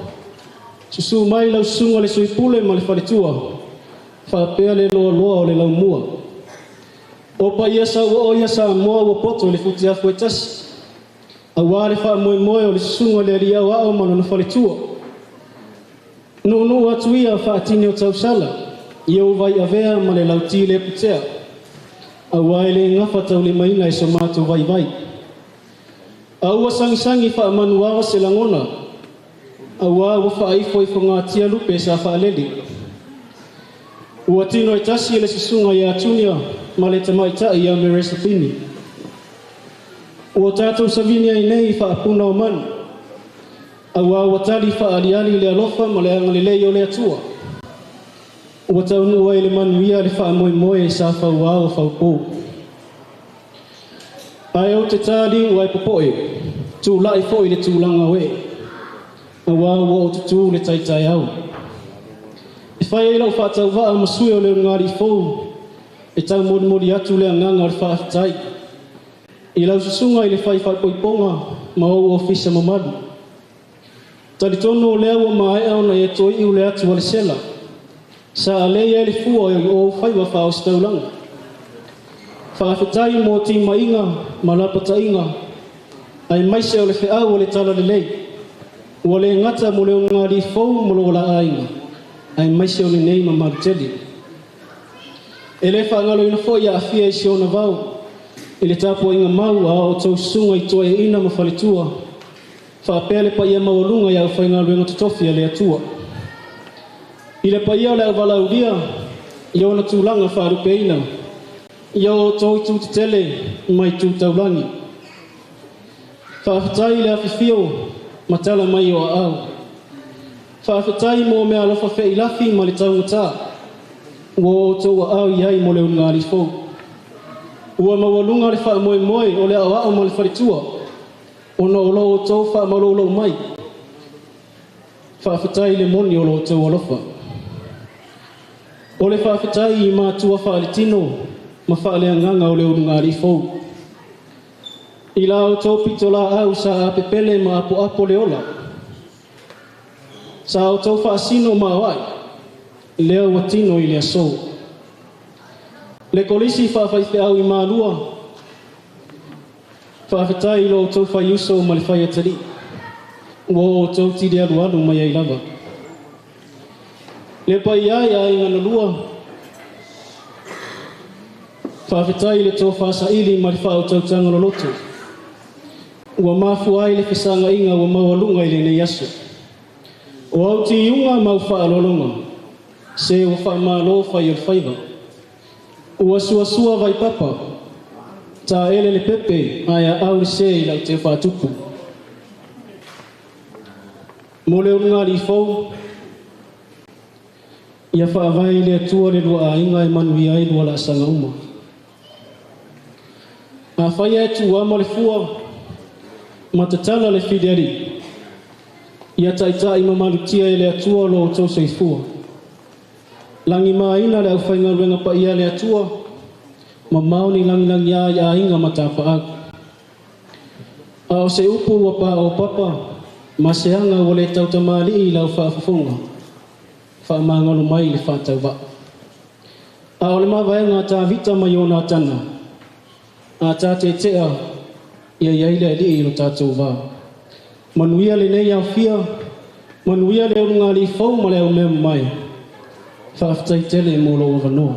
Speaker 8: Susu mai lau susuga le Sui Pule ma le faletua, faapea le loaloa o le laumua. O paia sauoo ia Samoa ua poto i le futiafu e tasi, auā le faamoemoe o le susuga i le Alii Aoao ma lona faletua. Nuunuu atu ia faatini o tausala i ou vai avea ma le lauti le putea, auā e le gafa taulimaina e so matou vaivai. A ua sagisagi faamanuaga se lagona, auā ua faaifo i fogatia lupe sa faalele. Ua tino e tasi e le susuga ia Tunia ma le tamaitai ia Meresapini. Ua tatou savini ai nei i faapuna o manu, auā ua tali faaaliali le alofa ma le agalelei o le Atua. Ua taunuu ai le manuia le faamoemoe sa fauao o faupō. Ae ou te ta liu ae popoe, tulai foi le tulaga o ee, auā ua ou tutū le taitaeao. E fai ai lau faatauvaa ma sui o le ulugalii fou e taumolimoli atu le agaga o le faafetai i lau susuga i le fai faaipoipoga ma ou ofisa mamalu. Talitonu o lea ua maea ona e toiu le atu a le sela, sa alei ai le fua o ou faiva faaositaulaga. Faafetai mo timaiga ma lapataiga, aemaise o le feau o le talalelei, ua le gata mo le ulugalii fou ma lo la aiga, aemaise o lenei mamalu tele. E le faagaloina foi aafia i si ona vao, I le tapuaiga mau a outou susuga i toeaiina ma faletua, faapea le paia maualuga i aufaigaluega totofi a le Atua. I le paia o le auvalaulia i ona tulaga faalupeina, i o outou itu tetele ma itu taulagi. Faafetai i le afifio ma tala mai o aau. Faafetai mo meaalofa feilafi ma le taugatā ua outou aao i ai mo le ulugalii fou. Ua maualuga le faamoemoe o le aoao ma le faletua ona o lo outou faamaloulou mai. Faafetai i le moni o lo outou alofa. O le faafetai i matua faaletino ma faaleagaga o le ulugalii fou. I la outou pitolaau sa apepele ma apoapo le ola. Sa outou faasino ma aoai, lea ua tino i le aso. Le kolisi faafaifeau i Malua, faafetai i lo outou faiuso ma le faiatalii, ua outou tili alualu mai ai lava. Le paia e aiga na lua, faafetai i le tofa saili ma le faautautaga loloto, ua mafua ai le fesagaiga ua maualuga i lenei aso. O au tiuga ma au faaaloaloga, se ua faamalo fai o le faiva. Ua suasua vaipapa, taele le pepe ae aau le sē i lau teufaatupu. Mo le ulugalii fou, ia faavae i le Atua le lua aiga e manuia ai lua laasaga uma. Afai ae tuama le fua ma tatala le filialii, ia taitai mamalutia e le Atua lo outou soifua. Lagimaina le aufaigaluega paia a le Atua, mamao ni lagilagiā i aiga ma tapaau. A o se upu ua paopapa ma se aga ua le tautamalii i lau faafofoga, faamagalo mai le faatauvaa. A o le mavaega a Tavita ma Ionatana, a ta tetea ia i ai le Alii i lo tatou va. Manuia lenei aofia, manuia le ulugalii fou ma le aumea mamae. Faafetai tele mo lou avanoa.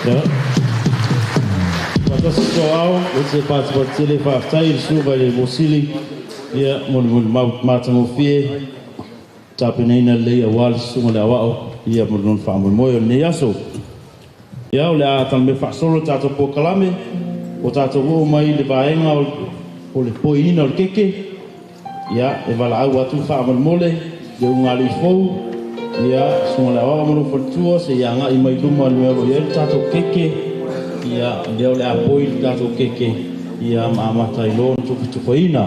Speaker 1: Ia. Faatasi toao, o se patipati faafetai i le susuga i le Mosili, ia, mo le matagofie tapenaina lelei aua le susuga le aoao, ia, mo le lona faamoemoe o lenei aso. Ia, o le a talamea faasolo le tatou polokalame, o tatou oo mai le vaega o le poiina o le keke. Ia, e valaau atu faamolemole le ulugalii fou, ia, susuga le aoao ma lou faletua, se i agai mai luma le mea o lo o i ai le tatou keke. Ia, lea o le a poi le tatou keke, ia, ma amata ai loa ona tufatufaina.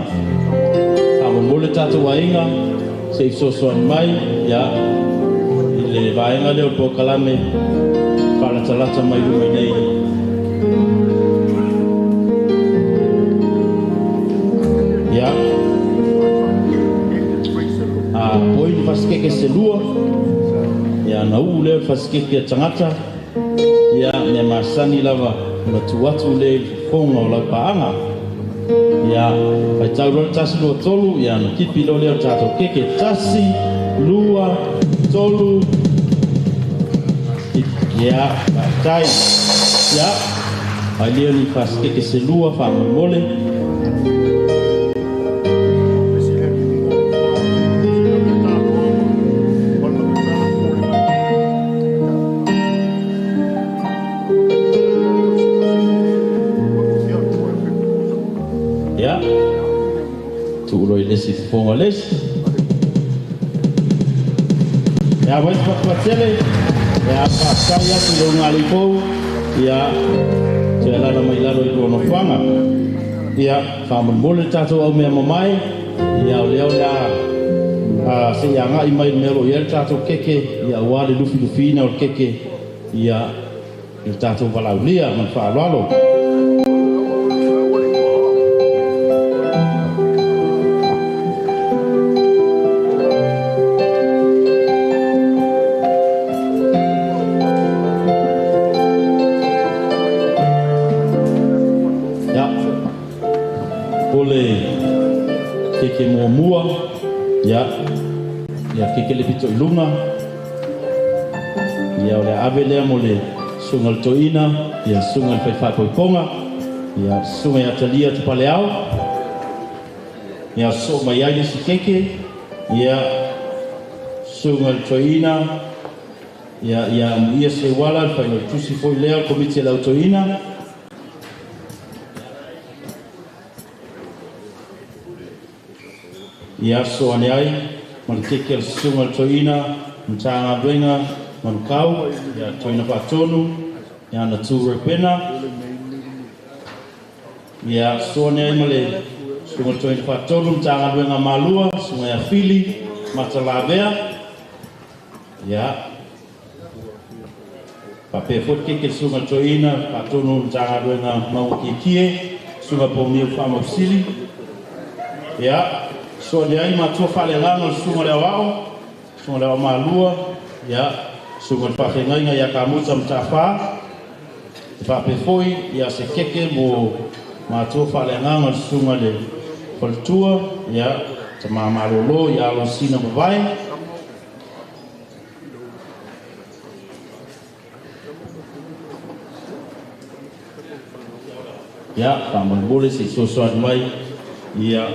Speaker 1: Faamolemole le tatou aiga se i fesoasoani mai, ia, i le vaega lea o le polokalame, faalatalata mai luma i nei. Ia, a poi le fasikeke se lua, ia, na uu lea o le fasikeke a tagata, ia, mea masani lava ona tuu atu lea i le fofoga o lau paaga. Ia, faitau loa le 1, 2, 3, ia, na kipi loa lea o le tatou keke. 1, 2, 3. Ia, faafetai. Ia, ai lea ni fasikeke se lua faamolemole. Ia, tuu loa i le isi fofoga o le isi. Ia, vai se patupatele. Ia, faafetai atu i le ulugalii fou. Ia, toe alaala mai lalo i lua nofoaga. Ia, faamolemole le tatou aumea mamae. Ia, o lea o le a se i agai mai le mea o lo o i ai le tatou keke, ia, aua le lufilufiina o le keke, ia, i le tatou valaulia ma le faaaloalo. Ia, o le keke muamua, ia, ia keke le pito i luga, ia, o le ave lea mo le susuga le toeaina, ia, susuga le faifaipoipoga. Ia susuga ia Talia Tupaleau. Ia soo mai ai le isi keke. Ia susuga i le Toeaina. Ia ia Amuia Seuala le failautusi foi lea o le Komiti a le Au Toeaina. Ia so ane ai ma le keke a le susuga i le Toeaina Matagaluega Manukau, ia Toeaina Faatonu, ia ana Tu Repena. Ia so ane ai ma le susuga i le Toeaina Faatonu Matagaluega Malua, susuga ia Fili Matalavea. Ia faapea foi le keke le susuga i le Toeaina Faatonu Matagaluega Maugakiekie, susuga Pouniu Faamausili. Ia so ane ai matua faaleagaga o le susuga i le Aoao, susuga i le Aoao Malua, ia susuga i le Faafeagaiga ia Kamuta Matafā. E faapea foi ia se keke mo matua faaleagaga o le susuga i le Faletua, ia Tama Malolo ia Alosina Mavae. Ia faamolemole se i soasoani mai ia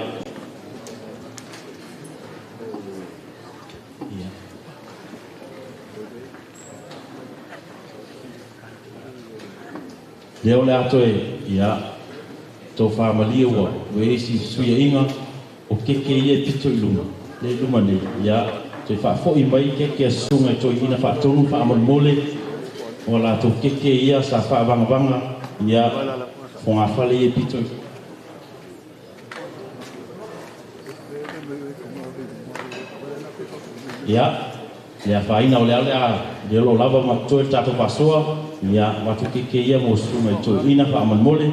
Speaker 1: lea o le a toe ia tofa malie ua ua isi fesuiaiga o keke ia e pito i luma le i luma nei. Ia toe faafoi mai keke a susuga i toeaina faatonu faamolemole o latou keke ia sa faavagavaga ia fogafale ia e pito i. Ia le afaina o le ale a le o lava ma toe le tatou faasoa ia avatu keke ia mo susuga i toeaina faamolemole.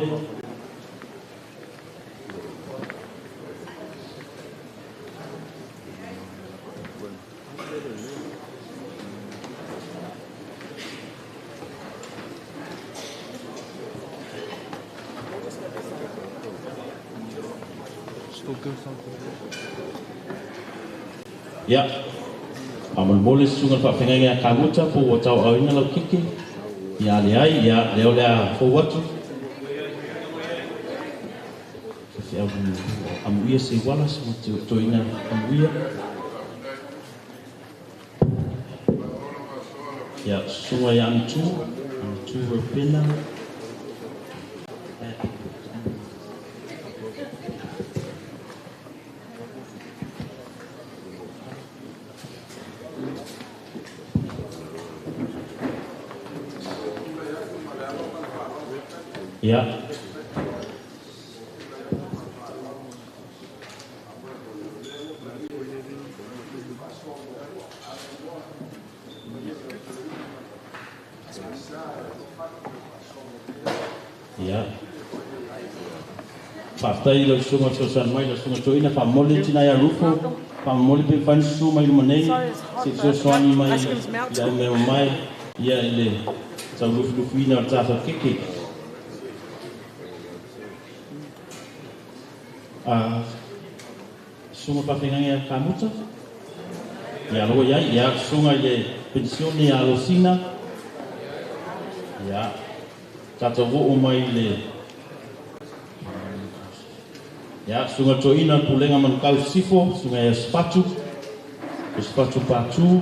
Speaker 1: Ia faamolemole susuga le faafeagaiga ia Kamuta po ua tauaaoina lau keke. Ia leai, ia lea o le a fou atu. Feau Amuia Seuala, susuga Toeaina Amuia. Ia susuga ia Anitu, Anitu Repena. Ia ia faafetai lau susuga fesoasoani mai lau susuga toeaina faamomoli tina ia Rufo faamomoli pe mafai ona susu mai luma nei se fesoasoani mai i au mea mamae ia i le taulufilufiina o le tatou keke. Susuga faafeagaiga ia Kamuta. Ia aloa iai ia susuga i le penisione ia Alosina. Ia tatou oo mai i le ia susuga toeaina Pulega Manukau Sisifo, susuga ia Sefatu, Sefatu Patu.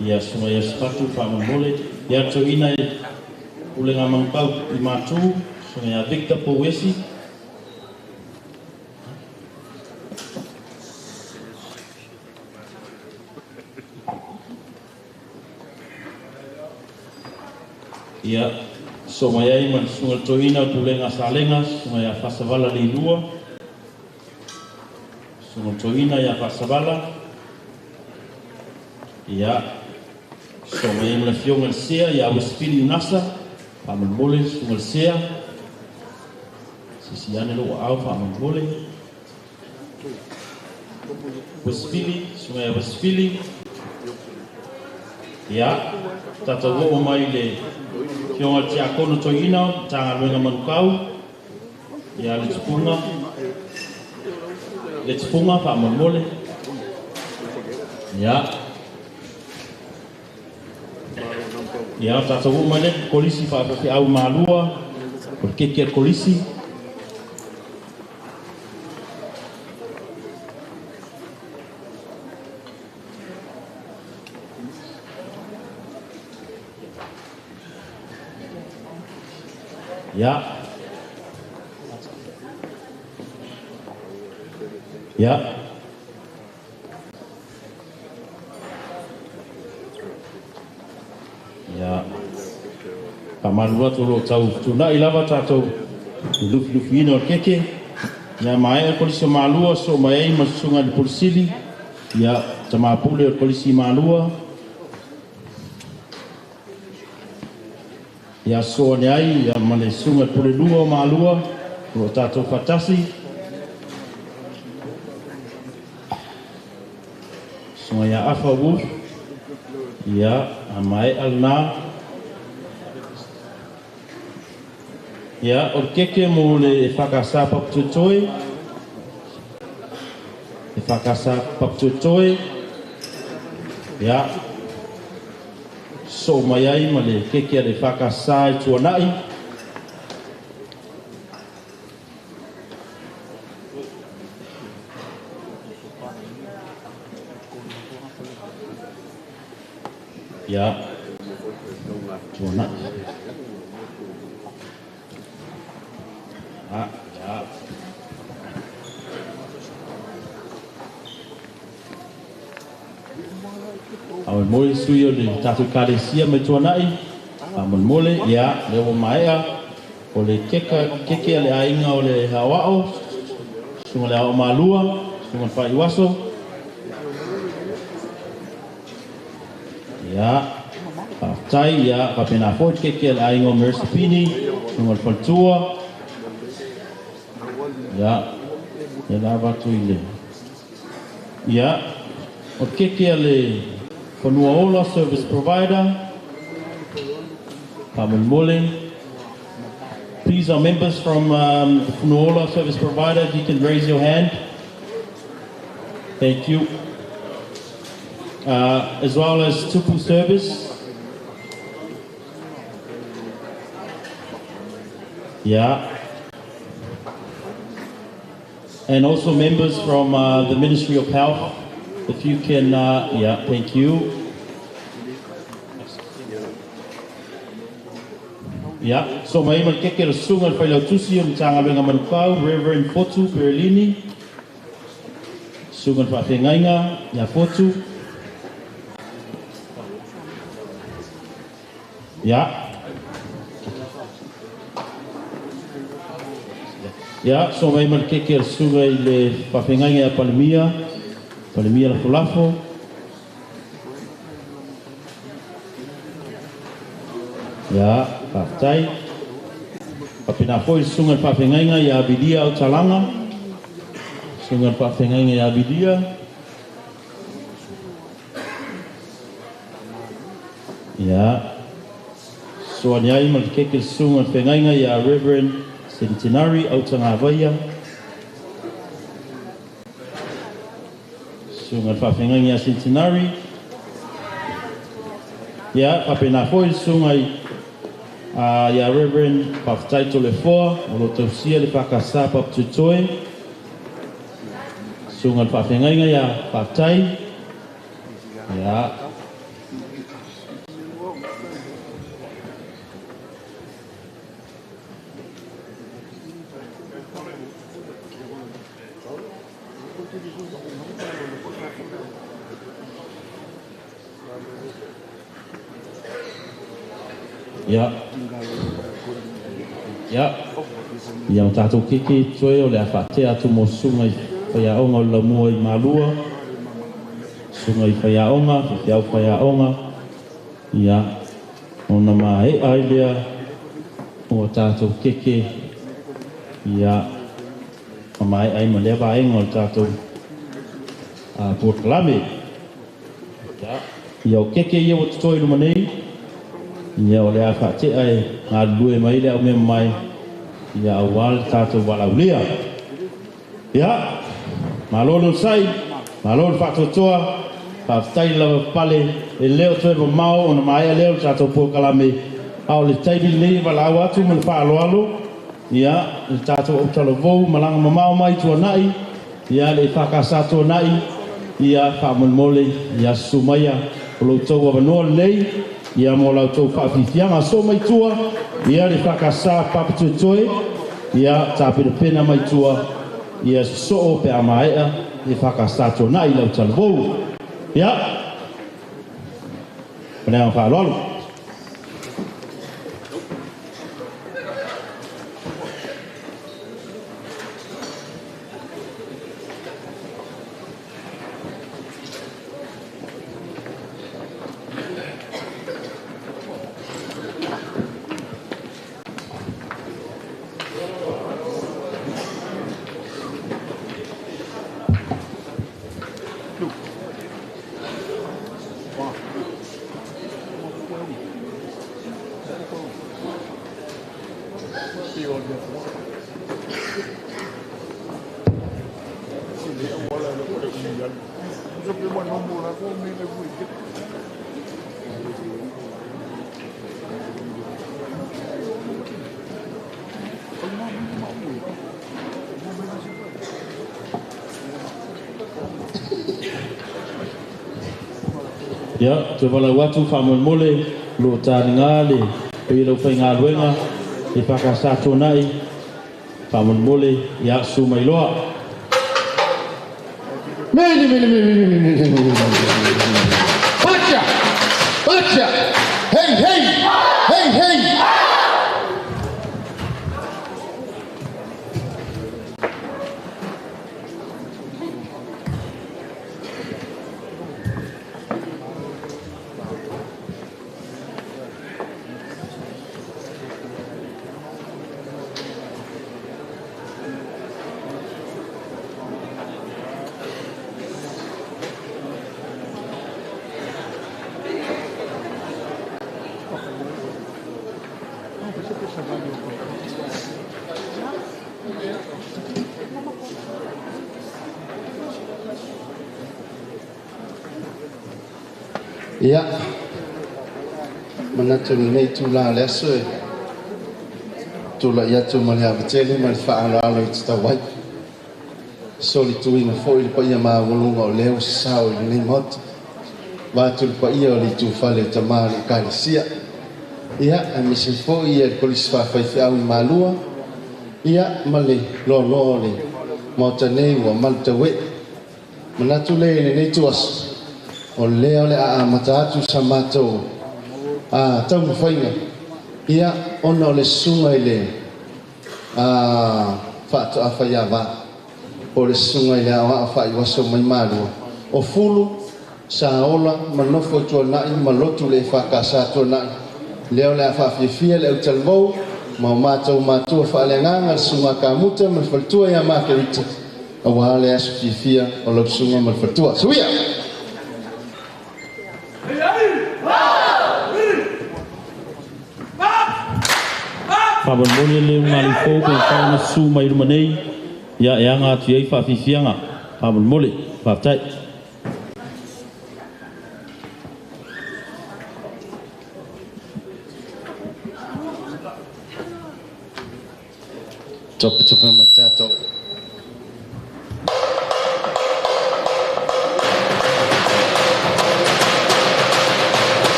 Speaker 1: Ia susuga ia Sefatu faamolemole. Ia toeaina e Pulega Manukau i Matu, susuga ia Victor Pouesi. Ia so mai ai ma le susuga le toeaina Pulega Salega, susuga ia Fasavala Leilua. Susuga le toeaina ia Fasavala. Ia so mai ai ma le afioga i le Sea ia Westfili Unasa faamolemole le susuga le Sea. Sisi ane lou aao faamolemole. Westfili, susuga ia Westfili. Ia tatou oo mai i le afioga i le Tiakono Toeaina Matagaluega Manukau, Ia le tupunga. Le tupunga faamolemole. Ia. Ia tatou oo mai le kolisi faafefeau malua. O le keke a le kolisi. Ia. Ia. Ia. Faamalu atu o loo tau tunai lava tatou lufilufiina o le keke. Ia maea kolisi o malua so mai ai ma susuga i le Pulisili. Ia tamapule o le kolisi malua. Ia soa ane ai ia ma le susuga i le Pulelua o Malua o loo tatou faatasi. Susuga ia Afa Wolf. Ia a maea lena. Ia o le keke mo le whakasa papatuetoe. E whakasa papatuetoe. Ia so mai ai ma le keke a le whakasa i tuanai. Ia tuanai. Ah, ia. Awe moe sui o le tātou kalesia mai tuanai. Faamolemole, ia, le ua maea. O le keka, keke a le aiga o le aoao. Susuga le ao malua, susuga le faaiuaso. Ia, faafetai, ia, faapena foi le keke a le aiga o Merisapini, susuga le faletua. Ia, ia la avatu i le. Ia, o le keke a le Fanua Ola Service Provider. Faamolemole. Please, our members from the Funuaola Service Provider, if you can raise your hand. Thank you. As well as Tupu Service. Yeah. And also members from the Ministry of Health, if you can, yeah, thank you. Yeah, so mai ma le keke le susuga le failautusi o le Matagaluega Manukau, Reverend Fotu Perelini, susuga le faafeagaiga ia Fotu. Yeah. Yeah, so mai ma le keke le susuga i le faafeagaiga ia Palemia, Palemia Lafolafo. Ia, faafetai. Faapena foi le susuga i le faafeagaiga ia Avilia Autalaga. Susuga i le faafeagaiga ia Avilia. Ia, soa ane ai ma le keke le susuga i le feagaiga ia Reverend Centenary Autagavaia. Susuga i le faafeagaiga ia Centenary. Ia, faapena foi le susuga i ia Reverend Faafetai Tolefoa, o lo tausia le whakasa papatuetoe. Susuga i le faafeagaiga ia Faafetai. Ia. Ia. Ia. Ia o tātou keke toe o le a whaatea atu mo susuga i whaiaonga o le lamua i Malua. Susuga i whaiaonga, whiwhiau whaiaonga. Ia. Ona maea ai lea o tātou keke. Ia. Ma maea ai ma lea vaenga o le tātou porokalame. Ia. Ia o keke ia o totoe i luma nei. Ia o le a whaatea e ngā lue mai le au mea mai. Ia auā le tatou valaaulia. Ia, malo le onosai, malo le faatoatoa, faafetai le lavapapale, e le o toe mamao ona maea lea o le tatou polokalame, a o le taimi lenei e valaau atu ma le faaaloalo, ia, le tatou autalavou malaga mamao mai Tuanai, ia le EFKS Tuanai, ia faamolemole, ia susu maia o lo outou avanoa lenei, ia mo la outou faafiafiaga. So mai tua, ia le EFKS Papatoetoe, ia tapenapena mai tua, ia sosoo pe a maea le EFKS Tuanai lau talavou. Ia, ma le agaga faaaloalo. Ia, toe valaau atu faamolemole lo o taliga le paia o le aufaigaluega e EFKS Tuanai, faamolemole, ia susu mai loa.
Speaker 4: Mili, mili, mili, mili, mili, mili, mili. Pacha! Pacha! Hey, hey! Hey, hey! Ia, manatu lenei tula le aso e tula'i atu ma le avatele ma le faaaloalo i tatau ai. Solituina foi le paia maualuga o lea ua sasao i lenei maota. Vaeatu le paia o le itufale o tamā o le Ekalesia. Ia, aemaise foi ia le kolisi faafaifeau i Malua, ia, ma le loaloa o le maota nei ua malutaue'e. Manatu lea i lenei ituaso, o lea o le a amata atu sa matou taumafaiga, ia, ona o le susuga i le faatoa faiava, po o le susuga i le aoao faaiuaso mai Malua, o Fulu, sa ola ma nofo i Tuanai ma lotu le EFKS Tuanai, lea o le a faafiafia le autalavou ma o matou matua faaleagaga le susuga Kamuta ma le faletua ia Makerita, auā le aso fiafia o lau susuga ma le faletua. Suia!
Speaker 1: Faamolemole le ulugalii fou pe mafai ona susu mai i luma nei, ia e aga atu i ai faafiafiaga. Faamolemole, faafetai.
Speaker 4: Topetope mai tatou.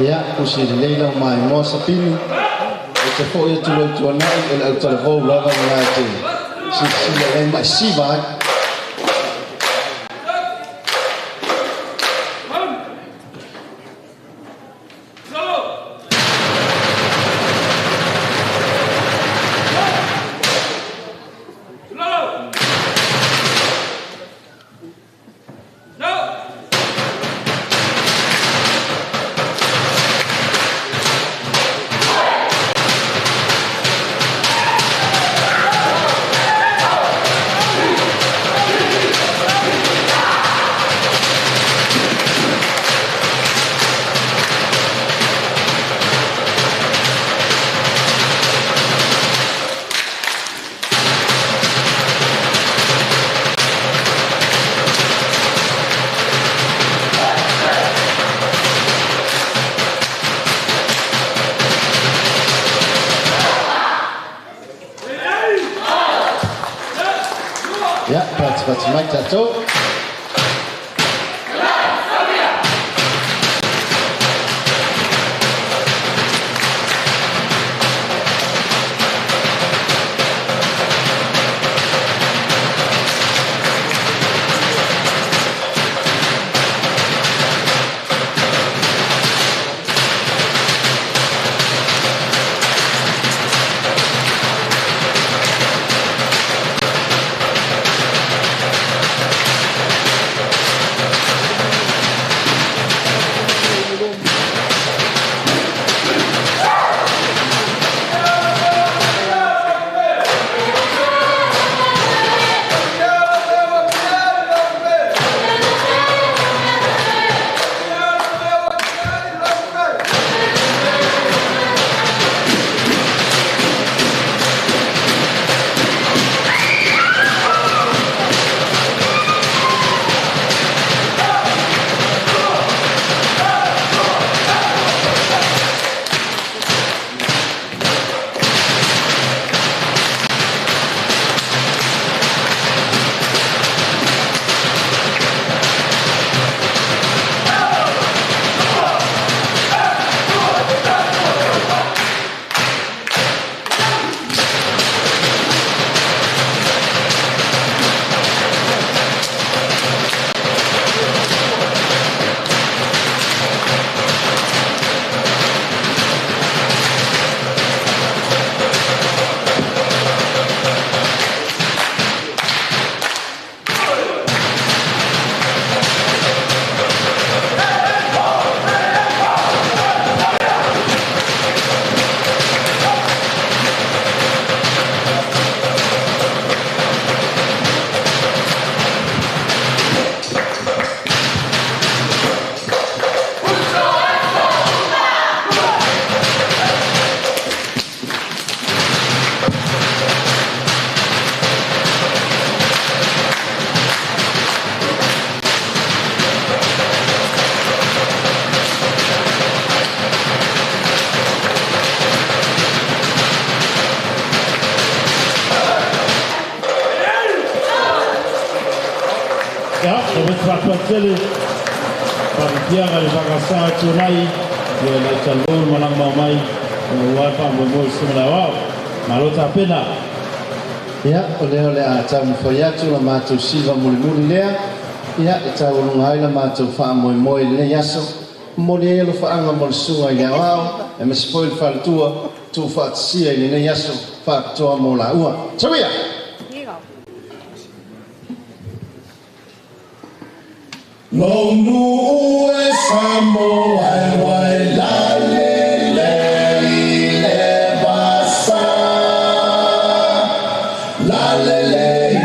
Speaker 9: Ia, pusi lelei lau maimoa sapini. E te fo'i atu loi tuana'i o le autalavou lava lena e te silasila i ai ma e siva ai. Ia, patipati mai tatou.
Speaker 1: Ia, e fatele faamapiaga le faakasā tuanai ia le autalavou le malaga maumai ua faamoemoe susuga le aoao. Malo tapena.
Speaker 9: Ia, o lea o le a taumafai atu la matou siva mulimuli lea, ia, e taualuga ai la matou faamoemoe i lenei aso. Momoli ai alofaaga mo le susuga i le aoao, aemaise foi le faletua tuufaatasia i lenei aso faapitoa mo laua. Tauia!
Speaker 7: Lou e Samoa e wai la le le i le vasa. La le le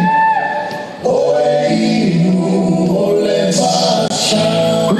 Speaker 7: o e inu o le vasa. Samoa.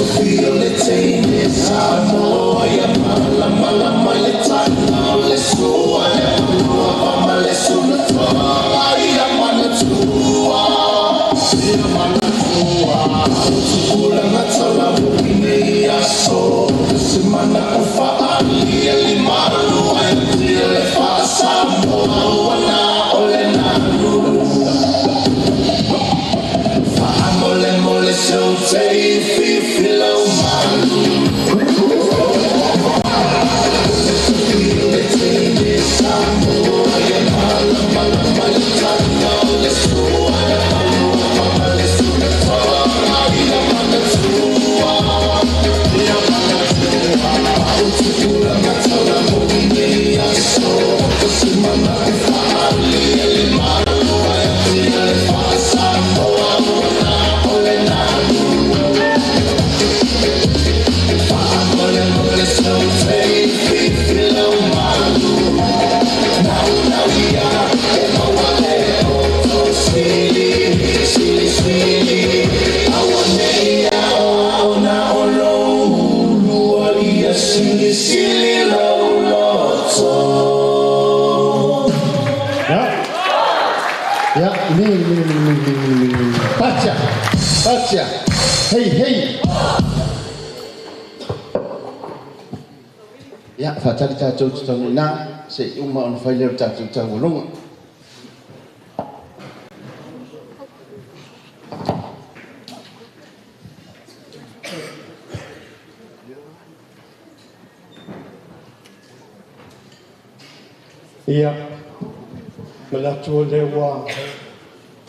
Speaker 7: Feel le teine Samoa ia malamalama i le taga o le sua e malua ma le sulatoa ia manatua ia manatua tupulaga talavou i nei aso se mana o faaali e limalu e tia le faasamoa ua na o le nalu faamolemole seu tei fifilau malu le teine Samoa ia malamalama i le taga o le sua e malua ma le sulatoa ia manatua ia manatua tupulaga talavou i nei aso se mana e faaali e limalu e tia le faasamoa ua na o le nalu faamolemole seu tei fifilau malu nau nau ia e maua le poto sili sili sili aua nei ao na o lou ulua ia sili sili lou loto.
Speaker 9: Ya. Ya, mi mi mi mi mi mi mi. Pacha. Pacha. Hey hey. Ya, whaatali tātou te taunga nā, se i uma ona whai leo tātou taualunga.
Speaker 10: Ia, manatu o lea ua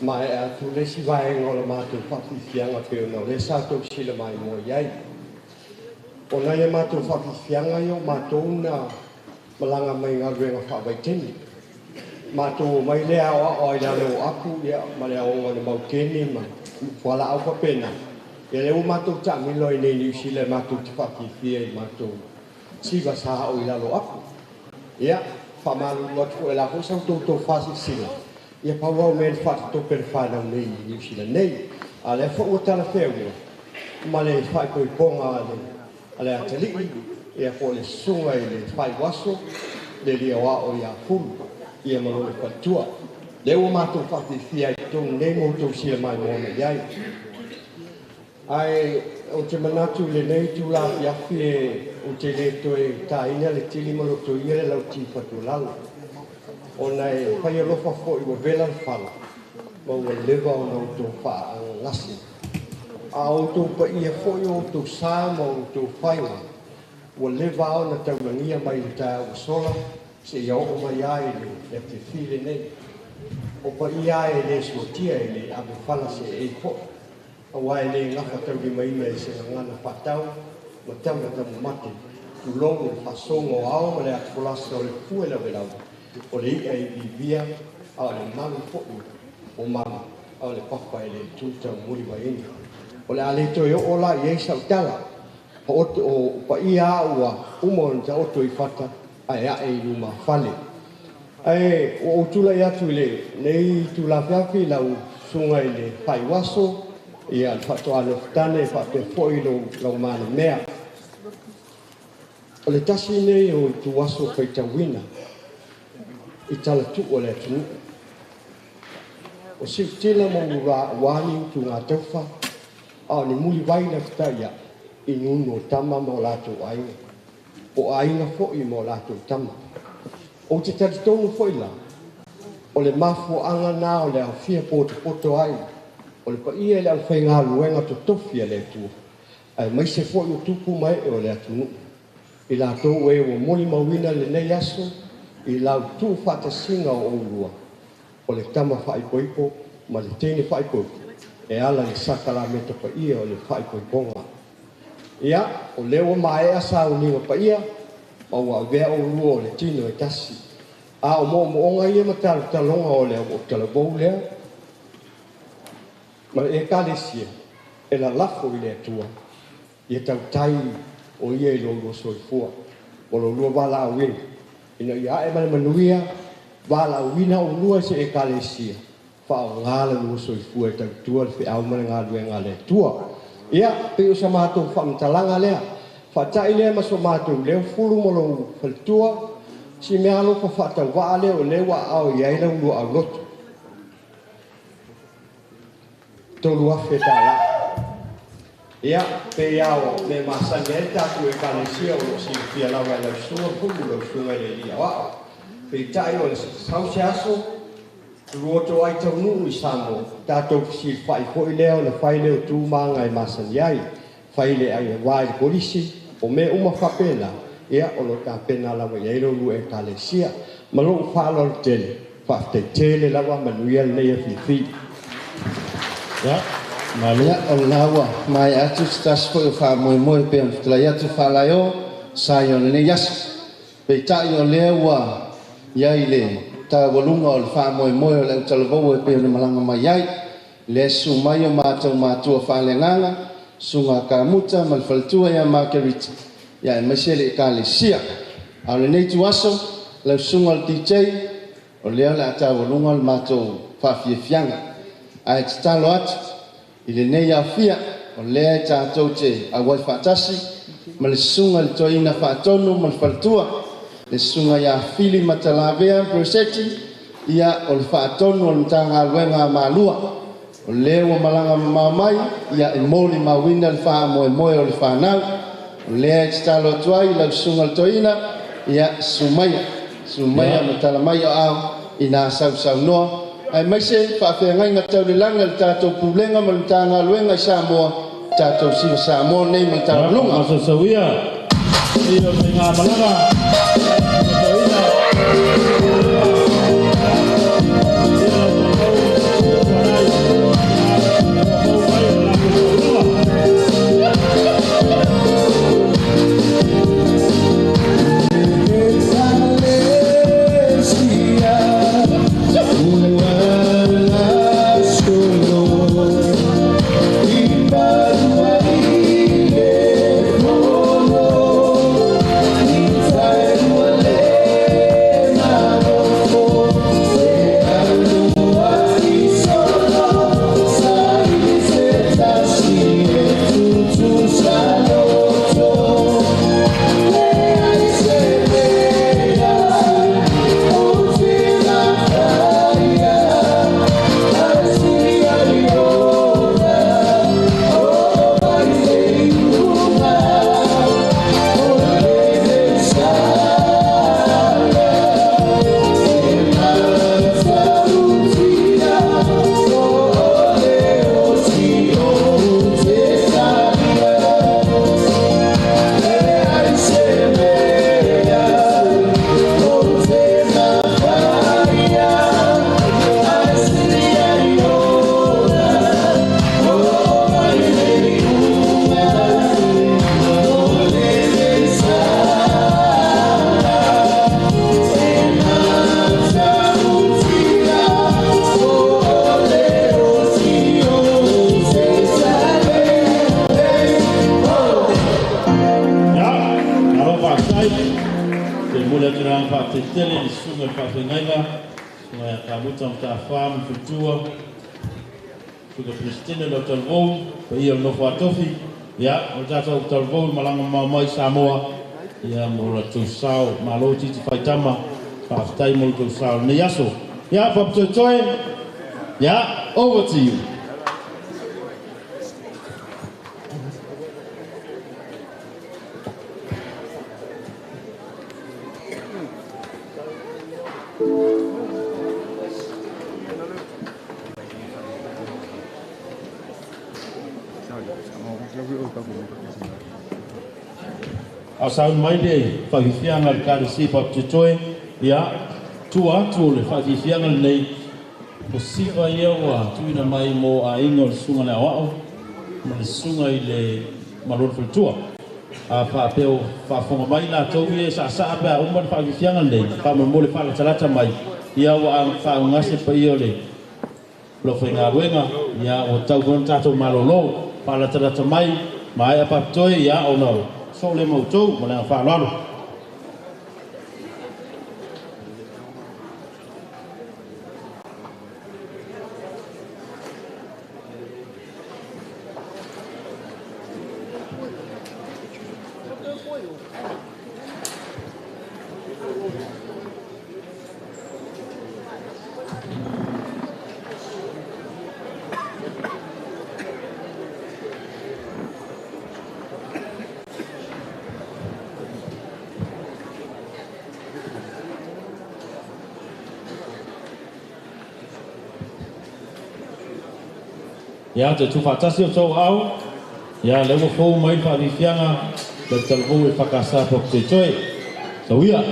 Speaker 10: maea atu le isi vaega o le matou faafiafiaga pei ona o lea sa tou sila maimoa i ai. O nai a matou faafiafiaga ia o matou na malaga mai galuega faavaitene. Matou o mai lea aoao ai lalo o apu ia ma le aoga o le maukeni ma fualaau faapena. Ia lea ua matou taamilo ai nei Niu Sila e matou te faafiafia i matou siva sa ao i lalo o apu. Ia, faamalulu atu foi e la foi sa outou faasilasila. Ia pau au mea le faatatope le fanau nei i Niu Sila nei. A lea foi ua talafeauga ma le faaipoipoga a le atalii, ia po o le susuga i le faiuaso, le lia o ao ia Fulu, ia ma lona faletua. Lea ua matou faafiafia ai totonu nei ma outou sila maimoa mai ai. Ae o te manatu i lenei tula afiafi e o te le toe tāina le tili ma lotoia le lauti fatualalo. Ona e whai alofa foi ua vela le fala, ma ua leva ona outou faaagagase. A outou paia foi o outou sa ma outou faiga, ua leva ona taulagia mai le taeao ua sola, seia oo mai ai le afiafi lenei. O paia e le suatia e le ave fala se e foi. Aua e le gafa taulimaina e se gagana faatau ma taga tamamate, tulou le faasoga o ao ma le atufolasa o le fue lavelave, o le i'a i vivia, a o le malu fo'i o malu, a o le papa e le itu taumulivaina. O le a le toe oo la i ai saʻutala, o o paia a ua uma ona taoto i fata ae ae i lumafale. Ae ua ou tulai atu i lenei tulafiafi lau susuga i le faiuaso, ia le faatoa nofotane faapea foi lau malemea. O le tasi nei o ituaso faitauina i talatuu o le atunuu. O siutila ma ua wani utu ngā taufa, a o ni muli vai na fitaia i nunu o tama ma o lātou aiga. O aiga foi ma o lātou tama. O te talitonu foi la, o le mafuaanga nā o le aofia potopoto ai, o le paia i le aufaigaluega totofi a le Atua, ae maise foi o tupu ma ee o le atunuu. I latou e ua molimauina lenei aso i lautuu faatasiga o oulua, o le tama faaipoipo ma le teine faaipoipo, e ala i le sakalameta paia o le faaipoipoga. Ia, o lea ua maea sauniga paia, ma ua avea oulua o le tino e tasi. A o moomooga ia ma talotaloga o le auautalavou lea, ma le ekalesia e lalafo i le Atua, ia tautai o ia i lōlua soifua, ma lōlua valaauina, ina ia ae ma le manuia, valaauina oulua i se ekalesia, faaaogā le lua soifua e tautua le feau ma le galuega a le Atua. Ia, pe o sa mātou whaamtalaga lea. Whaatai lea ma so mātou leo fulu mo lou faletua, si mea alofa whaatau lea o lea wa au i ai lau lua au loto. 3,000 tāla. Ia, pe iao me masani ai tātou e kalesia o lo silafia lava e lau suga fulu lau suga i le lia wao. Pe tai o le sau se aso, ruoto ai taunuu i Samoa, tātou fesilafai foi lea ona fai lea o tūmaga e masani ai, fai le ai wā i le polisi, o mea uma faapena, ia o lo tapena lava i ai lau lua ekalesia. Ma lou faaaloalo tele, faafetai tele lava manuia lenei afiafi.
Speaker 1: Ia, malo.
Speaker 9: Ia, o lena ua maea atu se tasi foi o faamoemoe pei ona fetalai atu faalaeo sa i o lenei aso. Peitai o lea ua i ai le taualuga o le faamoemoe o le autalavou e pei ona malaga mai ai. Le susu mai o matou matua faaleagaga, susuga Kamuta ma le faletua ia Margarita, ia aemaise le ekalesia. A o lenei ituaso, lau susuga o le DJ, o lea o le a taualuga le matou faafiafiaga. Ae tatalo atu i lenei aofia, o lea e tatou te auai faatasi ma le susuga i le toeaina faatonu ma le faletua, le susuga ia Fili Matalavea Brosetti, ia o le faatonu o le Matagaluega a Malua. O lea ua malaga mamao mai, ia e molimauina le faamoemoe o le fanau. O lea e tatalo atu ai lau susuga i le toeaina, ia susu maia ma tala mai o ao ina sausaunoa. Aemaise faafeagaiga tau le lagi a le tatou Pulega ma le Matagaluega i Samoa, tatou siva Samoa nei ma le tauluga.
Speaker 1: Masausauia, ia o le malaga. Tele le susuga i le faafeagaiga, susuga ia Kamuta ma Tafā ma le faletua, susuga Peresetene o le autalavou, paia o le nofo a tofi, ia, o le tatou autalavou le malaga mamao mai Samoa, ia mo latou sao, malo titi faitama, faafetai mo le tou sao lenei aso. Ia, Papatoetoe, ia, over to you. A sauni mai le faafiafiaga le ekalesia Papatoetoe, ia, tua atu o le faafiafiaga lenei, o siva ia ua tuuina mai mo aiga o le susuga le aoao ma le susuga i le malolo faletua. A faapea o faafofoga mai latou ia e saasaa pe a uma le faafiafiaga lenei, faamolemole faalatalata mai, ia ua faaugase paia o le faigaluega, ia ua tau foi ona tatou malolo, faalatalata mai, maea Papatoe, ia ona so le mautou ma le aga faaaloalo. Ia te tufaatasi o tou aao, ia lea ua fou mai le faafiafiaga le talavou EFKS Papatoetoe. Tauia.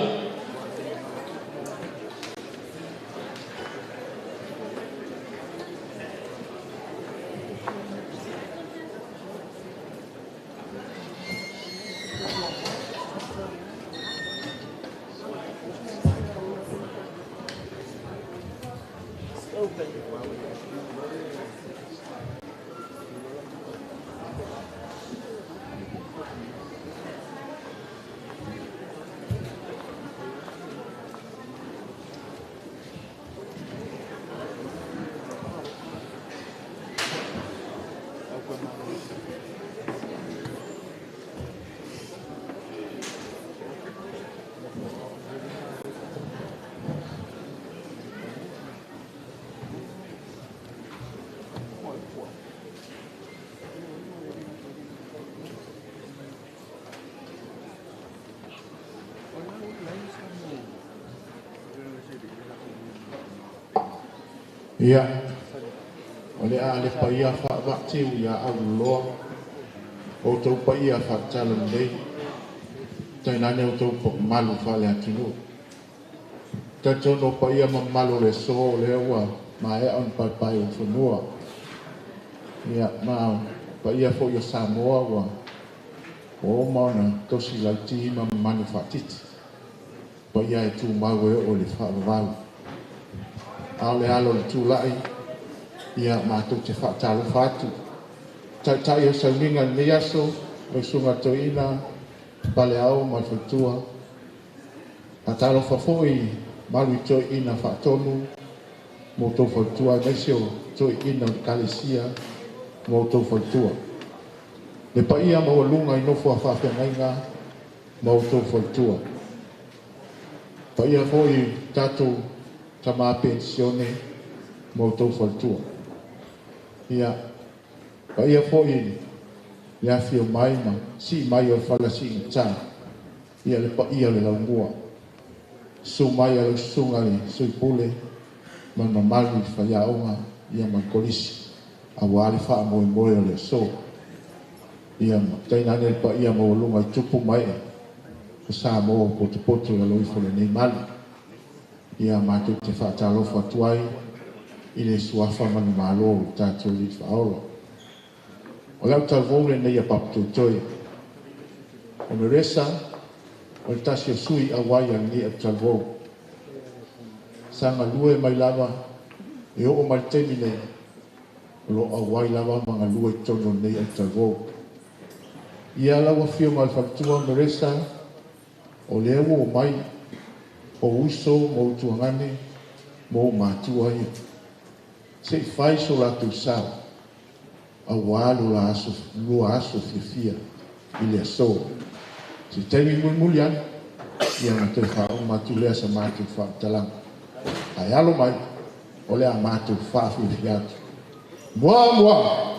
Speaker 4: Ia, o le a le paia faavaatiu ia auloa, o outou paia faatalalelei, tainane outou mamalu faaleatunuu. Talitonu o paia ma mamalu o le aso o lea ua maea ona paepae o fanua. Ia, ma paia foi o Samoa ua uma ona tosi lauti ma manu faatiti. Paia e tumau e oo i le faavavau. A o le alo o le tulai, ia matou te faatalofa atu. Taitai o sauniga i lenei aso, lau susuga Toeaina, Paleao ma le faletua. Faatalofa foi malu i toeaina faatonu ma outou faletua, aemaise o toeaina o le Ekalesia ma outou faletua. Le paia maualuga i nofo a faafeagaiga ma outou faletua. Paia foi tatou tama penisione ma outou faletua. Ia, paia foi le afio mai ma sii mai o le fala siigata, ia le paia o le laumua. Susu mai a lau susuga le Sui Pule ma le mamalu i le faiaoga ia ma le kolisi, aua le faamoemoe o le aso. Ia, ma tainane le paia maualuga i tupu ma ee o Samoa o potopoto i lalo ifo o lenei malu. Ia matou te faatalofa atu ai i le suafa manumalo o le tatou Alii Faaola. O le autalavou lenei a Papatoetoe. O Meresa, o le tasi o sui auai a lenei autalavou. Sa galue mai lava e oo mai le taimi nei, o lo o auai lava ma galue i totonu o lenei autalavou. Ia lau afioga i le faletua Meresa, o lea ua omai o uso ma ou tuagane ma ou matua ia. Se i fai so latou sao, aua lo la aso, lua aso fiafia i le aso. Se taimi mulimuli ane, ia ona toe faauma atu lea sa matou faamatalaga. Ae alo mai, o le a matou faafiafia atu. Mua mua!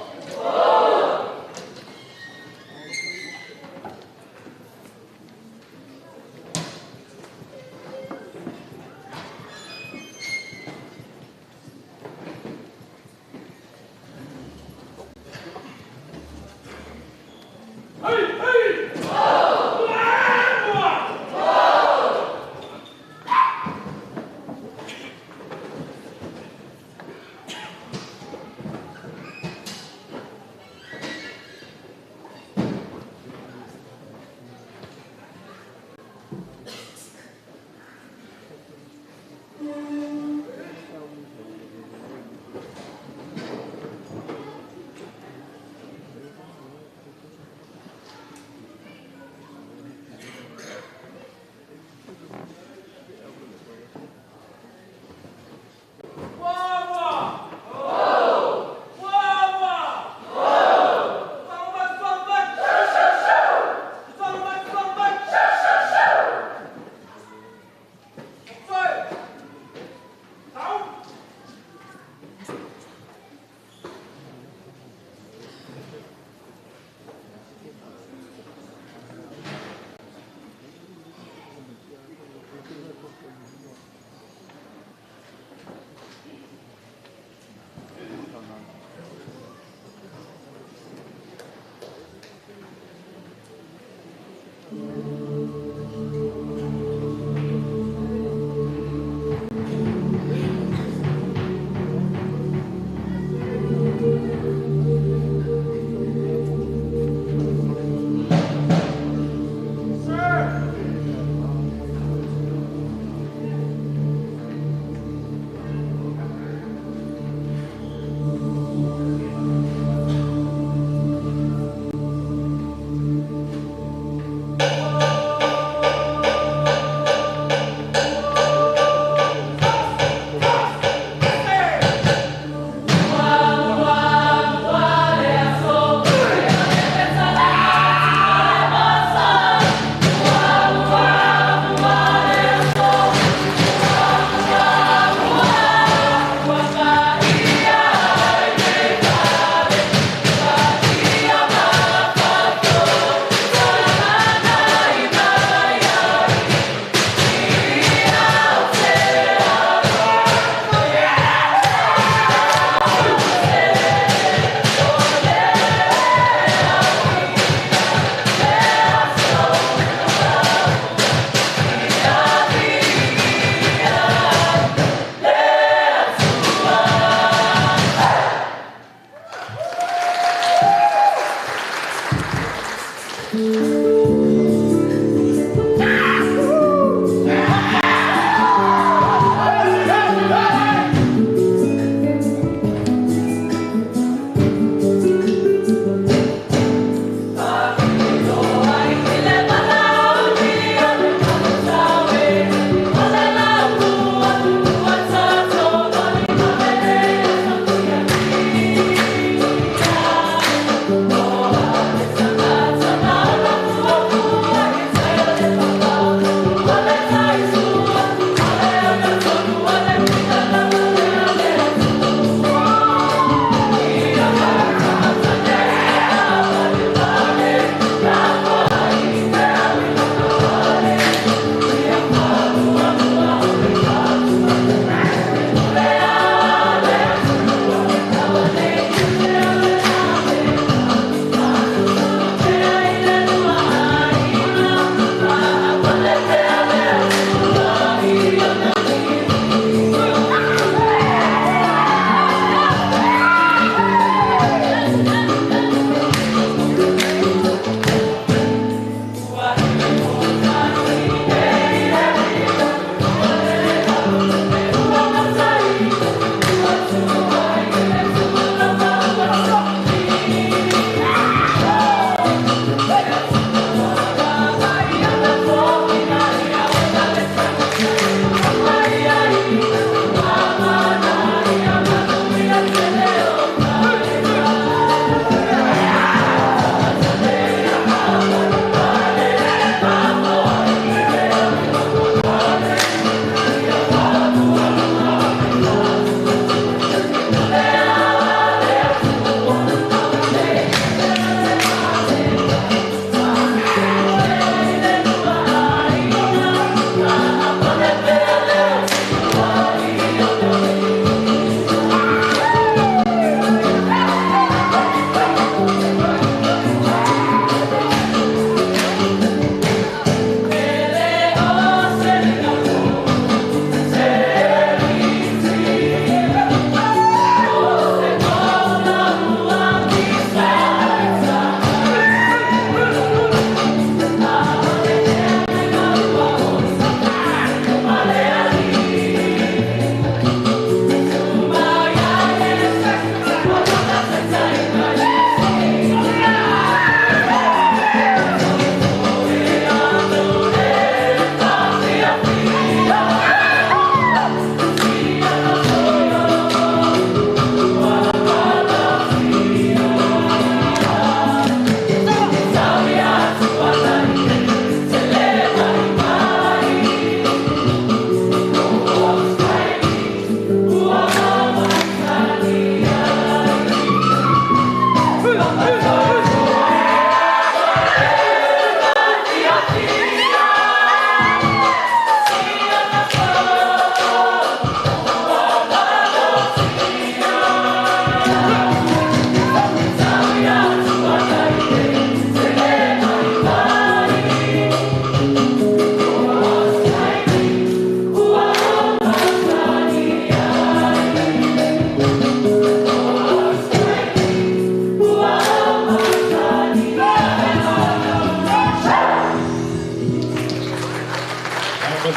Speaker 7: Oh,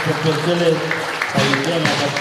Speaker 1: Tele ai pea na ka.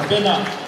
Speaker 1: Pena.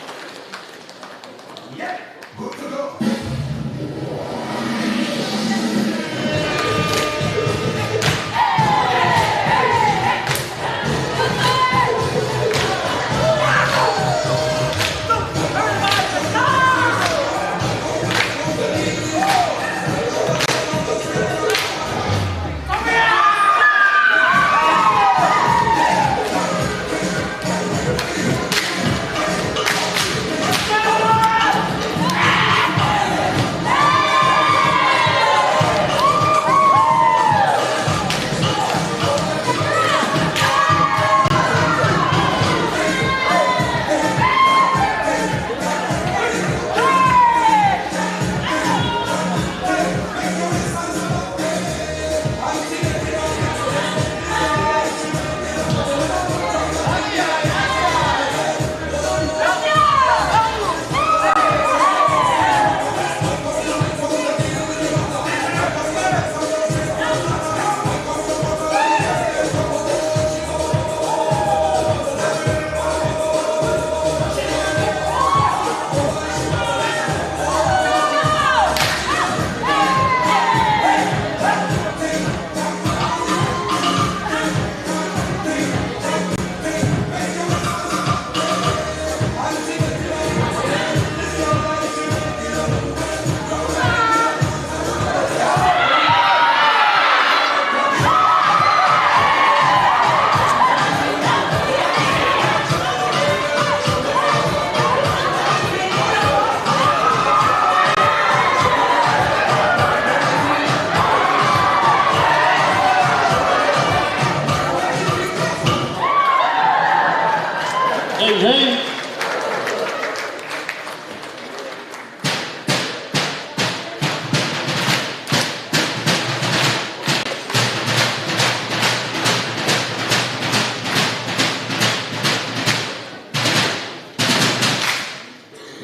Speaker 1: Hey!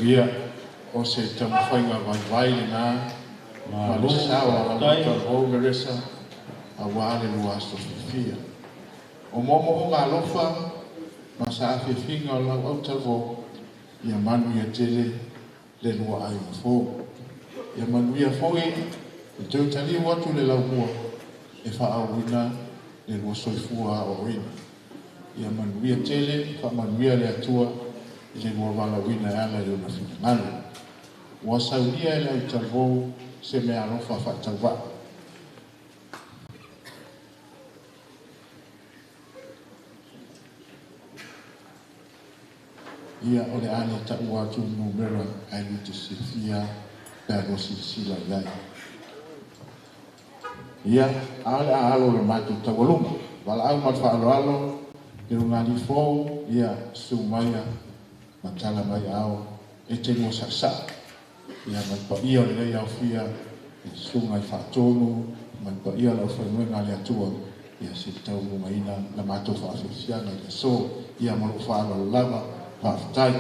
Speaker 4: Ia, o se taumafaiga vaivai lenā ma le sao a lau Marissa auā le lua aso fiafia. O moomooga alofa ma sa afiafiga o lau autalavou ia manuia tele le lua aiga fou. Ia manuia foi le toe taliu atu le laumua e faaauina le lua soifua aoaoina. Ia manuia tele, faamanuia le Atua i le lua valaauina e ala i lona finagalo. Ua saunia e le autalavou se mea alofa faatauvaa. Ia o le a le taua atu le numera ae lua te silafia pe a lua silasila i ai. Ia, a o le a alo le matou taualuga. Valaau ma le faaaloalo le lugalii fou, ia susu maia ma tala mai ao e te lua saasaa. Ia ma le paia o lenei aofia i susuga i faatonu ma le paia o le aufaigaluega a le Atua, ia se taualugaina la matou faafiafiaga i le aso. Ia ma lou faaaloalo lava, faafetai.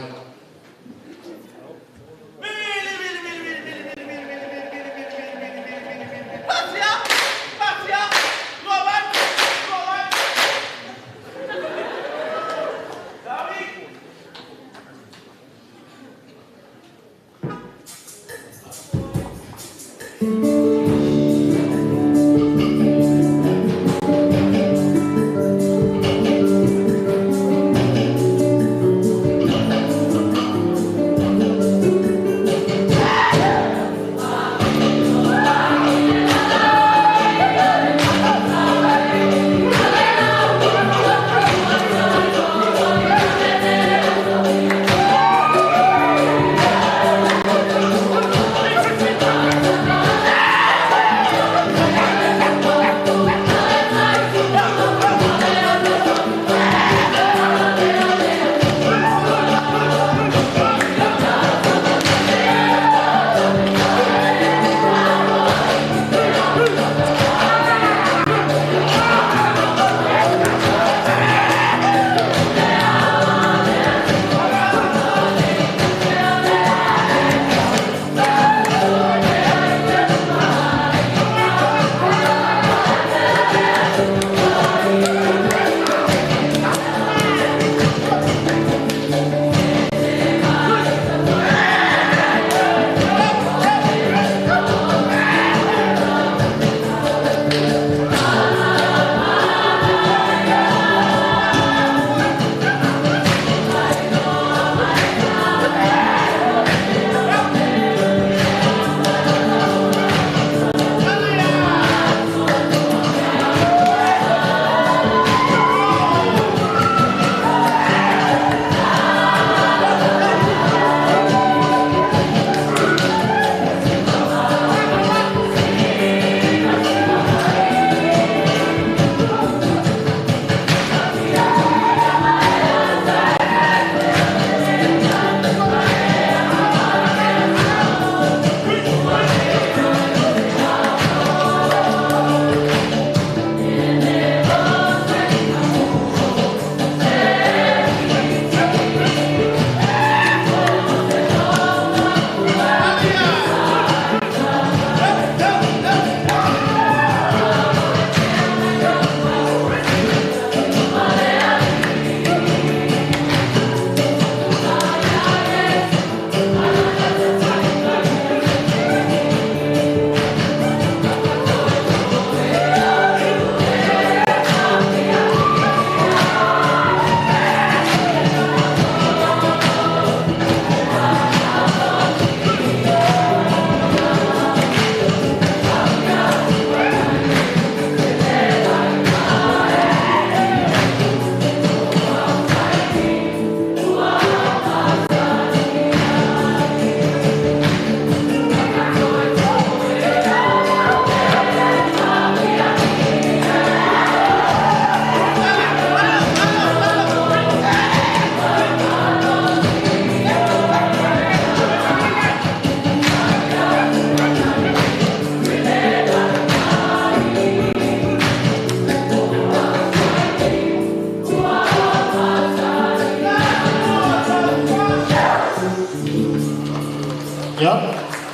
Speaker 1: Ia,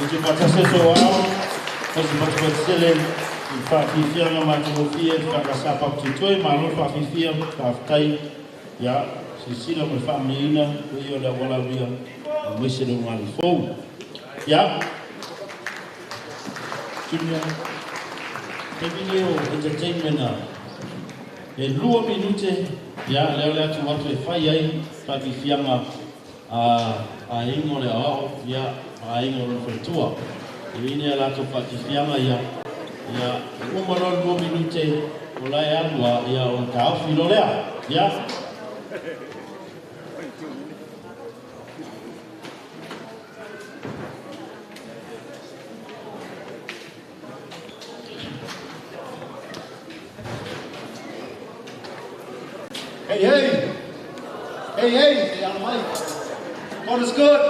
Speaker 1: i te faatasi aso o ao, ma se fatufatu tele i faafiafiaga matagofie le EFKS Papatoetoe, malo le faafifia, faafetai. Ia, silasila ma le faamanuiaina paia o le auala aulia aemaise le ugāli fou. Ia, Junior, taimi lenei o entertainment a e 2 minute, ia, lea o le atu atu e fai ai faafiafiaga a aiga o le aoao, ia, ma aiga o lona faletua. E i ai a latou faafiafiaga ia, ia, e uma loa le 2 minute o la e alu a, ia, ona taofi loa lea. Ia.
Speaker 11: Hey, hey! Hey, hey! Hey, out of mic. God is good.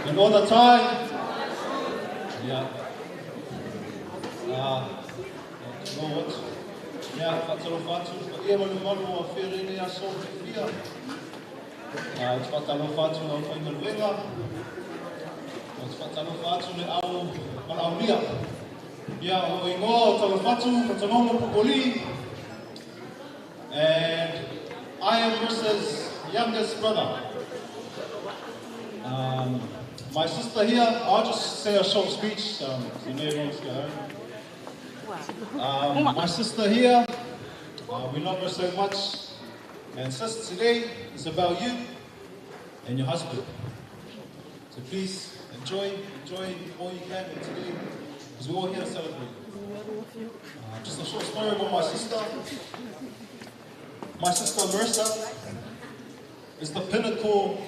Speaker 11: And all the time. Yeah. You know what? Yeah, faatalofa atu i le paia ma le mamalu ua afea i lenei aso fiafia. Ou te faatalofa atu i le aufaigaluega. Ou te faatalofa atu i le au valaaulia. Ia, o lou igoa o Talofatu Fatanomo Pupoli. And I am Marissa's youngest brother. My sister here, I'll just say a short speech, so you know everyone's go home. My sister here, we love her so much. And sis, today is about you and your husband. So please enjoy, enjoy all you can in today, because we're all here to celebrate. Just a short story about my sister. My sister Marissa is the pinnacle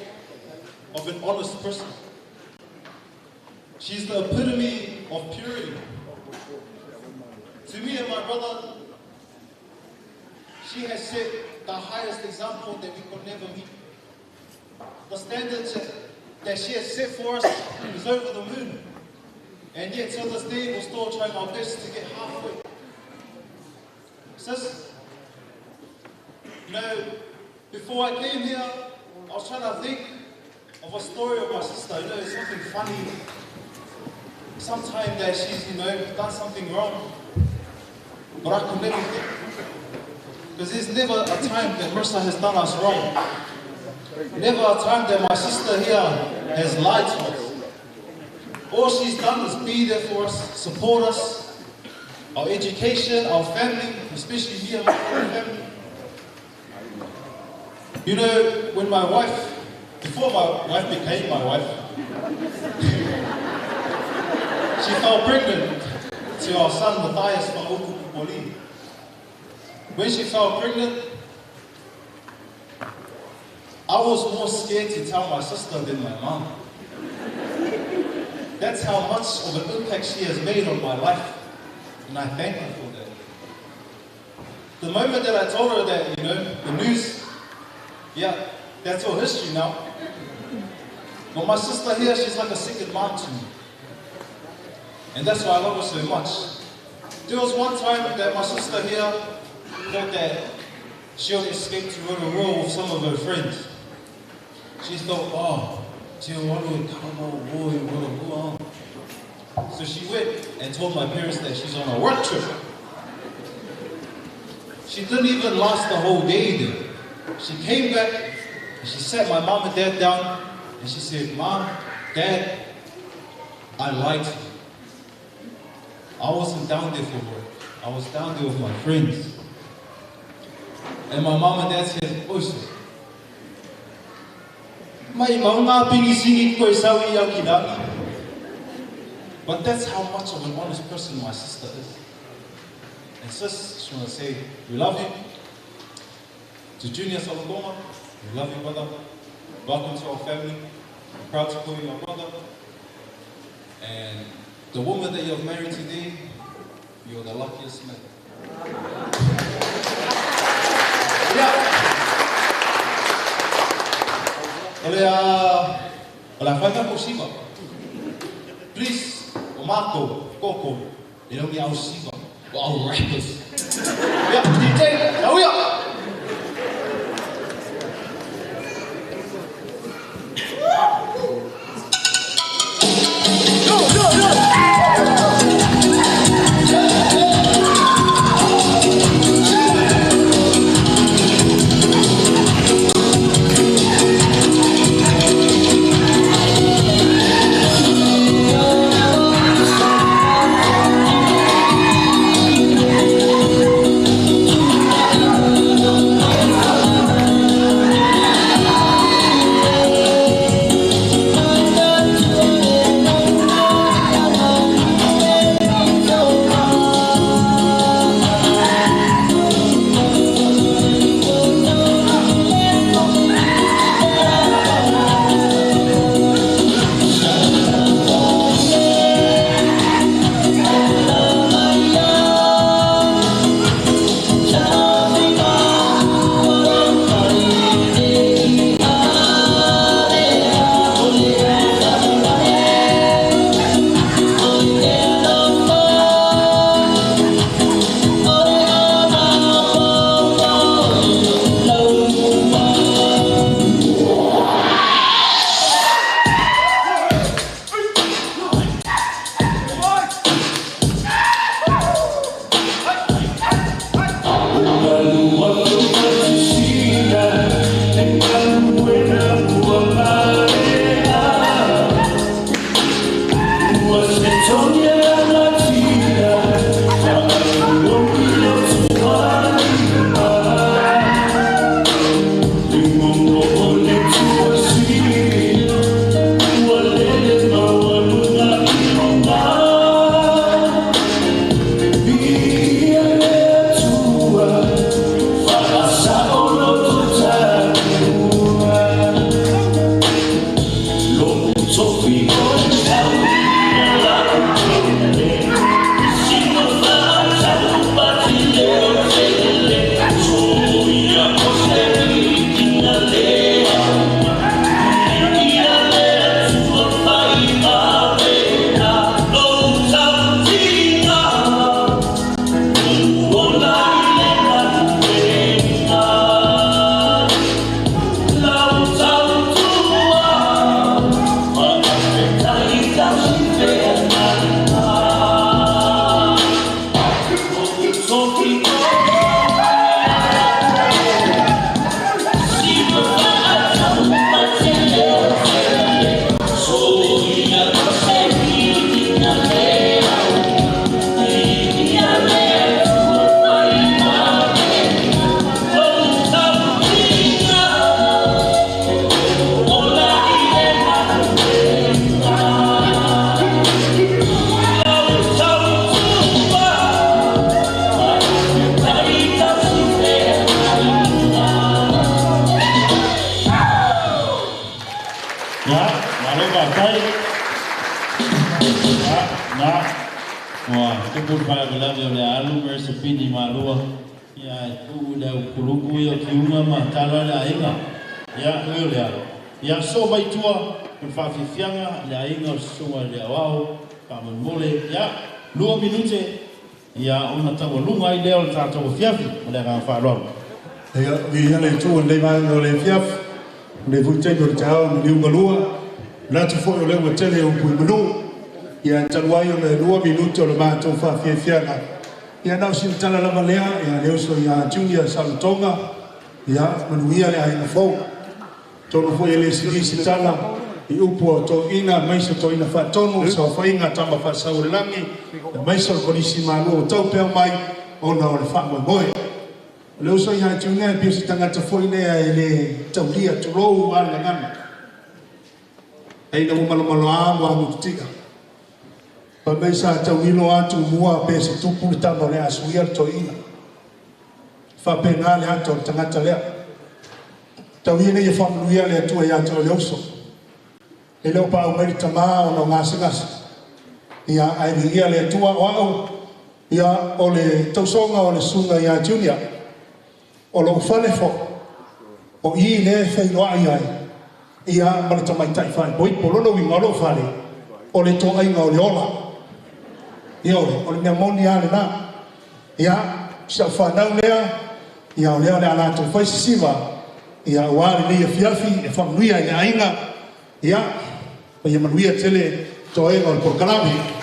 Speaker 11: of an honest person. She's the epitome of purity. To me and my brother, she has set the highest example that we could never meet. The standards that she has set for us is over the moon. And yet till this day, we're still trying our best to get halfway. Sis, before I came here, I was trying to think of a story of my sister, something funny, sometime that she's done something wrong. But I could never think. Because there's never a time that Marissa has done us wrong. Never a time that my sister here has lied to us. All she's done is be there for us, support us, our education, our family, especially me and my family. When my wife, before my wife became my wife, she fell pregnant to our son Matthias Fa'upu Pupoli. When she fell pregnant, I was more scared to tell my sister than my mom. That's how much of an impact she has made on my life, and I thank her for that. The moment that I told her that, the news, yeah, that's all history now. But my sister here, she's like a second mom to me. And that's why I love her so much. There was one time that my sister here thought that she would escape to Rotorua with some of her friends. She thought, oh, so she went and told my parents that she's on a work trip. She didn't even last the whole day there. She came back and she sat my mom and dad down and she said, Mom, Dad, I lied to you. I wasn't down there for work. I was down there with my friends. And my mom and dad said, Oise, mai maunga pingi singi koe sawi au ki rangi. But that's how much of an honest person my sister is. And sis, just want to say, we love you. To Junior Salomoma, we love you, brother. Welcome to our family. I'm proud to call you my brother. And the woman that you have married today, you're the luckiest man. Yeah. O le a whaika ko siva. Please, o Marco, Koko, e le au siva, o au rappers. Yeah, DJ, lauia!
Speaker 1: Ia, malo faafetai. Ia, na ua tupu le faalavelave o le alu ma resepini malua. Ia, e tuu i le aukuluku ia o kiuga ma tala le aiga. Ia, ui o lea. Ia, soo mai tua o le faafiafiaga le aiga o le susuga i le aoao faamolemole. Ia, 2 minute, ia ona taualuga ai lea o le tatou afiafi. O le agaga faaaloalo.
Speaker 12: Ia, viia le Atua i lenei vaega o le afiafi, lenei foi taimi o le taeao na liugalua. Manatu foi o lea ua tele upu i manu. Ia, talu ai ona e 2 minute o le matou faafiafiaga. Ia, na o sina tala lava lea, ia le uso ia Junior Salutoga, ia manuia le aiga fou. Tonu foi e le sili se tala i upu o toeaiina, aemaise toeaina faatonu, saofaiga tama faasau o le lagi, aemaise o le kolisi malua o tau pea mai ona o le faamoemoe. O le uso ia Junior e pei o se tagata foi lea e le taulia, tulou a le gagana. Ai na ua malomaloa ua agututika. Fai mai sa taulilo atu mua pe se tupu le tama o le asuia le toeaina. Faapena le ata o le tagata lea. Tau ia nei e faamanuia le Atua ia te oe le uso. E le o paau mai le tamā ona o gasegase. Ia, ae viia le Atua o au, ia o le tausoga o le susuga ia Junior. O lou fale foi, o i lea e feiloai ai, ia ma le tamaitai faaipoipo. Lona uiga o lou fale, o le toaiga o le ola. Ia o le mea moni lava lena. Ia, si au fanau lea, ia o lea o le a latou fai sisiva, ia aua lenei afiafi e faamanuia i le aiga, ia, ia manuia tele toega o le polokalame.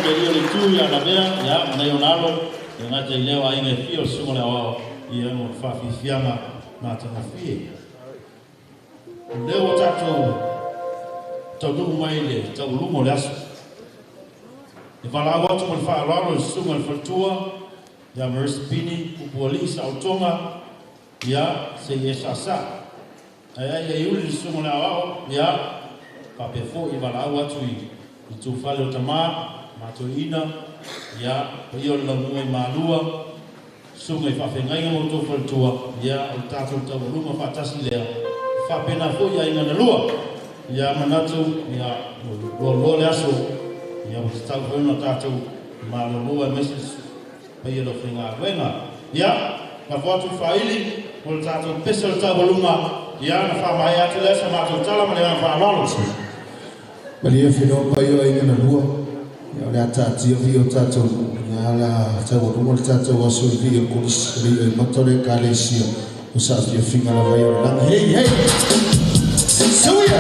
Speaker 1: le lia le tu ia lavea, ia, manai o nalo, e ngata i leo aiga e fia o le susuga o le aoao, ia mo le faafiafiaga matagofie. O lea ua tatou taunuu mai i le taualuga o le aso. E valaau atu ma le faaaloalo i le susuga i le faletua ia Marissa Pini, Pupualii Saolotoga, ia, se i e saasaa. Ae ai ia iuli le susuga o le aoao, ia, faapea foi e valaau atu i le tufale o tama, matoeina, ia, paia o le laumua i Malua, susuga i faafeagaiga ma outou faletua, ia, o le tatou taualuga faatasi lea, faapena foi aiga na lua. Ia, manatu, ia, ua loaloa le aso, ia, ua tatau foi ona tatou malolo aemaise paia o le aufaigaluega. Ia, lafo atu i faaili mo le tatou pese o le taualuga, ia, ona faamaea atu lea sa matou tala ma le agaga faaaloalo.
Speaker 13: Malie whinoa pai o aiga na lua. Ia, o le a taatia viia o tatou nuu, ia o le a taualuga le tatou aso i viia o le Kolisi, e le i oimata o le Ekalesia o saafiafiga lava ia o le lagi. Hei! Hei! Suia!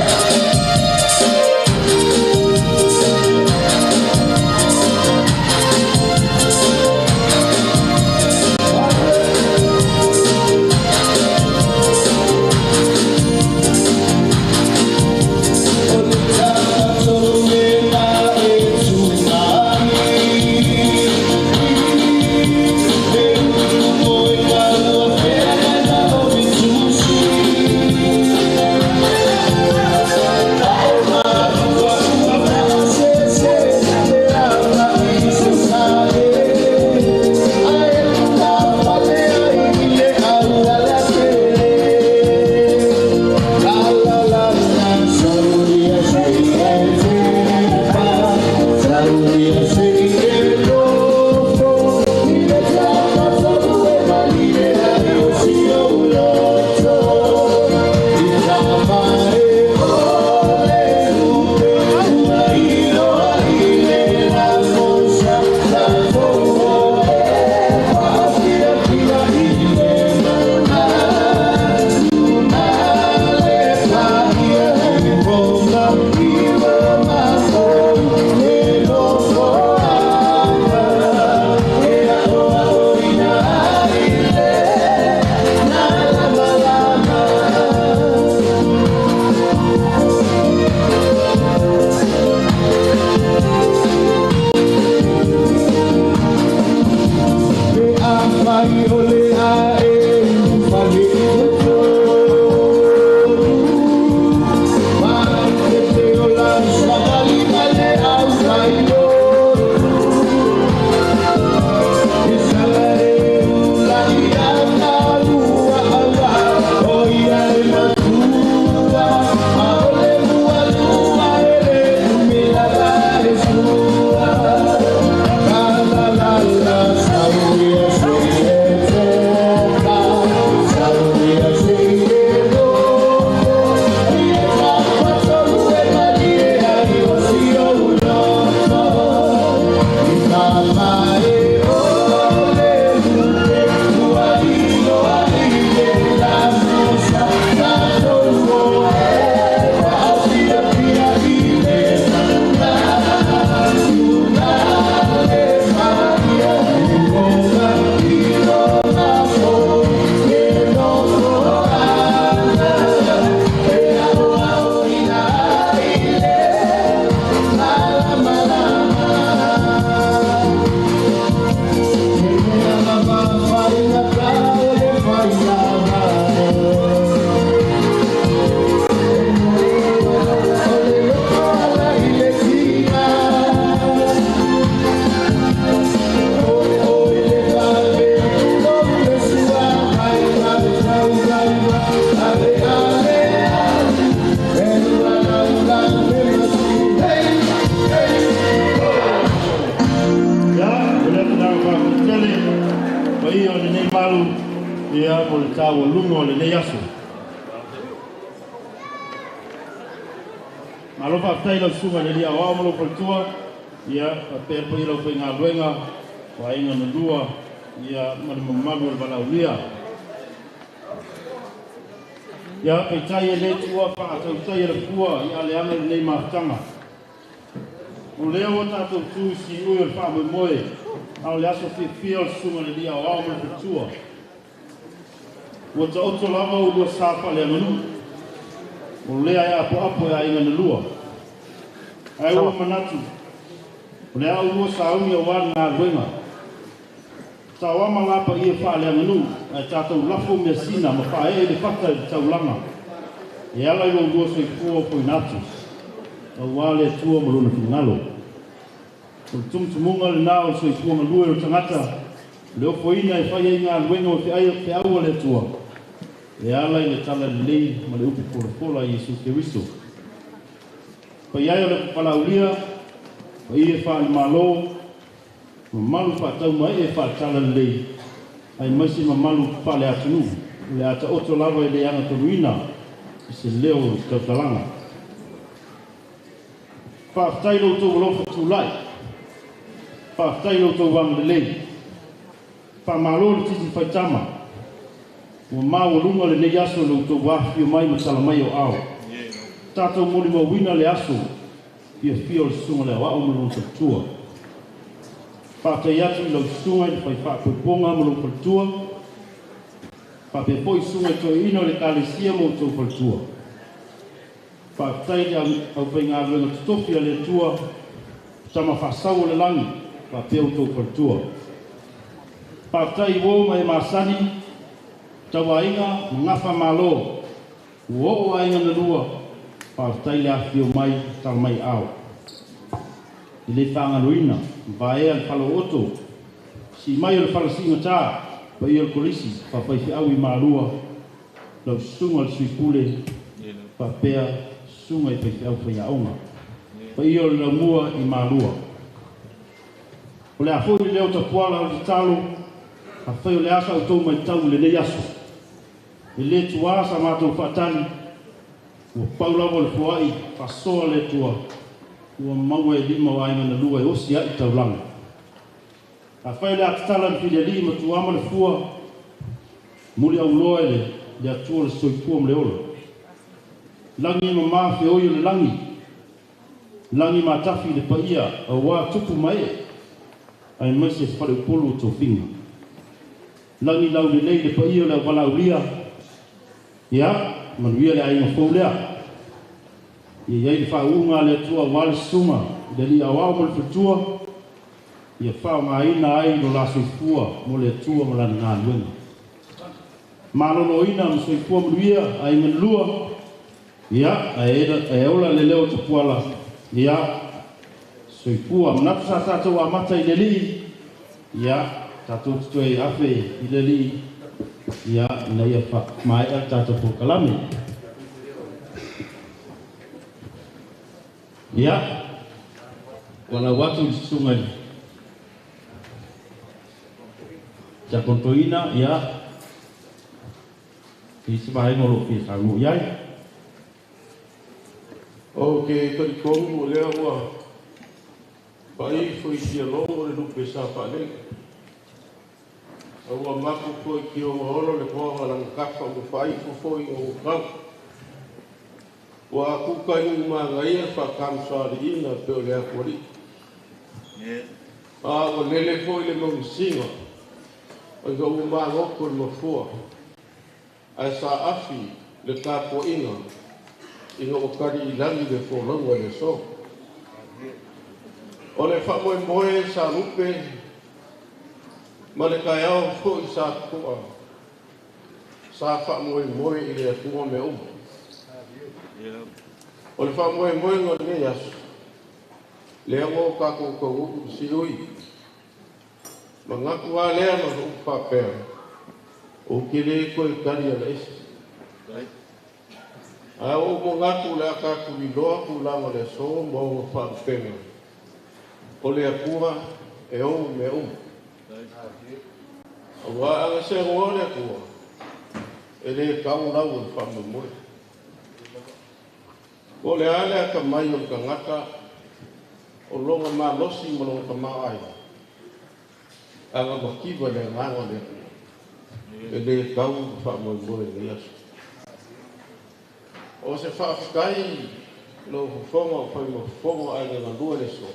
Speaker 1: Paia o lenei malu, ia, mo le taualuga o lenei aso. Malo faafetai i lau susuga i le alii aoao ma lou faletua, ia, faapea le paia o le aufaigaluega o aiga na lua, ia, ma le mamalu o le valaaulia. Ia, peitai e le tuua faatautai e le fua i aleaga lenei mafutaga. O lea ua tatou tu i siui o le faamoemoe, a o le aso fiafia o le susuga i le Alii Aoao ma le Faletua. Ua taoto lava oulua sa faaleaganuu, o lea e apoapo e aiga na lua. Ae ua ou manatu, o le a oulua sauni aua le galuega. Taoama la paia faaleaganuu, ae tatou lafo measina ma faaee le fata i le taulaga e ala i lo oulua soifua ofoina atu, aua le Atua ma Lona finagalo. O le tumutumuga lena o le soifua galue o le tagata, o le ofoina e fai ai galuega o feau a le Atua, e ala i le talalelei ma le upu folafola a Iesu Keriso. Paia e o le Valaaulia, paia faale-Malo, mamalu faataumaee faale-talalelei, aemaise mamalu faale-atunuu, o le a taoto lava e le agatonuina i se leo o le tautalaga. Faafetai lo outou alofa tulai, faafetai lo outou agalelei, faamalo le titi faitama, ua maualuga lenei aso i lo outou afifio mai ma tala mai o ao. Tatou molimauina le aso fiafia o le susuga i le Aoao ma lona faletua. Faafetai atu i lau susuga i le fai faapoipoga ma lou faletua, faapea foi susuga i toeaiina o le Ekalesia ma outou faletua. Faafetai i le aufaigaluega totofi a le Atua, Tama faasau o le lagi, faapea outou faletua. Faafetai i uo ma e masani, tauaiga ma gafa malo, ua oo aiga na lua, faafetai le afifio mai, tala mai ao. E le faagaloina, vaea le falaooto, sii mai o le fala siigata, paia o le kolisi, faafaifeau i Malua, lau susuga i le Sui Pule, faapea susuga i faifeau faiaoga. Paia o le laumua i Malua. O le a foi le leo tapuala o le tatalo, afai o le a sa outou matau i lenei aso. E le tuā sa matou faatali, ua pau lava o le foai faasoa le Atua, ua maua e lima o aiga na lua e osi ai taulaga. Afai o le a tatala le filialii ma tuama le fua, muliauloa e le Atua le soifua ma le ola. Lagi e mamā feoi o le lagi, lagi matafi le paia aua tupu ma ee, aemaise faleupolu o tofiga. Lagi laulelei le paia o le auvalaulia, ia, manuia le aiga fou lea. Ia i ai le faauuga a le Atua aua le susuga i le Alii Aoao ma le Faletua, ia faaaogaina ai lo la soifua mo le Atua ma lana galuega. Maloloina ma soifua manuia aiga na lua, ia, ae ola le leo o Tapuala, ia, soifua. Manatu sa tatou amata i le Alii, ia, tatou te toe afe i le Alii, ia, ina ia faamaea le tatou polokalame. Ia, ua lau atu i le susuga i le Tiakono Toeaina, ia, i se vaega o lo o fia saunoa i ai.
Speaker 4: Ou te talitonu o lea ua faaifo i tialogo le lupe sa faalele. A ua mapu foi i tioga olo le toaga lagatafa ua faaifo foi i ogatau. Ua kuka i Nuumagaia faatamasoaliiga pe o le atualii. A ua lele foi le maugisiga ina ua magoto le mafua ae saafi le tapuaiga ina ua tali i lagi le folauga i le aso. O le faamoemoe sa lupe ma le taeao foi sa totoa sa faamoemoe i le Atua mea uma. O le faamoemoega o lenei aso, lea ua o tatou taunuu i siui. Manatu lava lea ma upu faapea, ou te le toe tali alaese. Ae ua ou manatu o le a tatou iloa tulaga o le aso ma ona faalupega, o le Atua e ou mea uma. Aua a na seanoa le Atua, e le tau lau o le faamoemoe. Po o le a le atamai o le tagata o lona malosi ma lona tamaoaiga, a na mativa i le agaga o le Atua, e le tau le faamoemoe i lenei aso. O se faafetai i lau fofoga o fai ma fofoga o aiga galue le aso.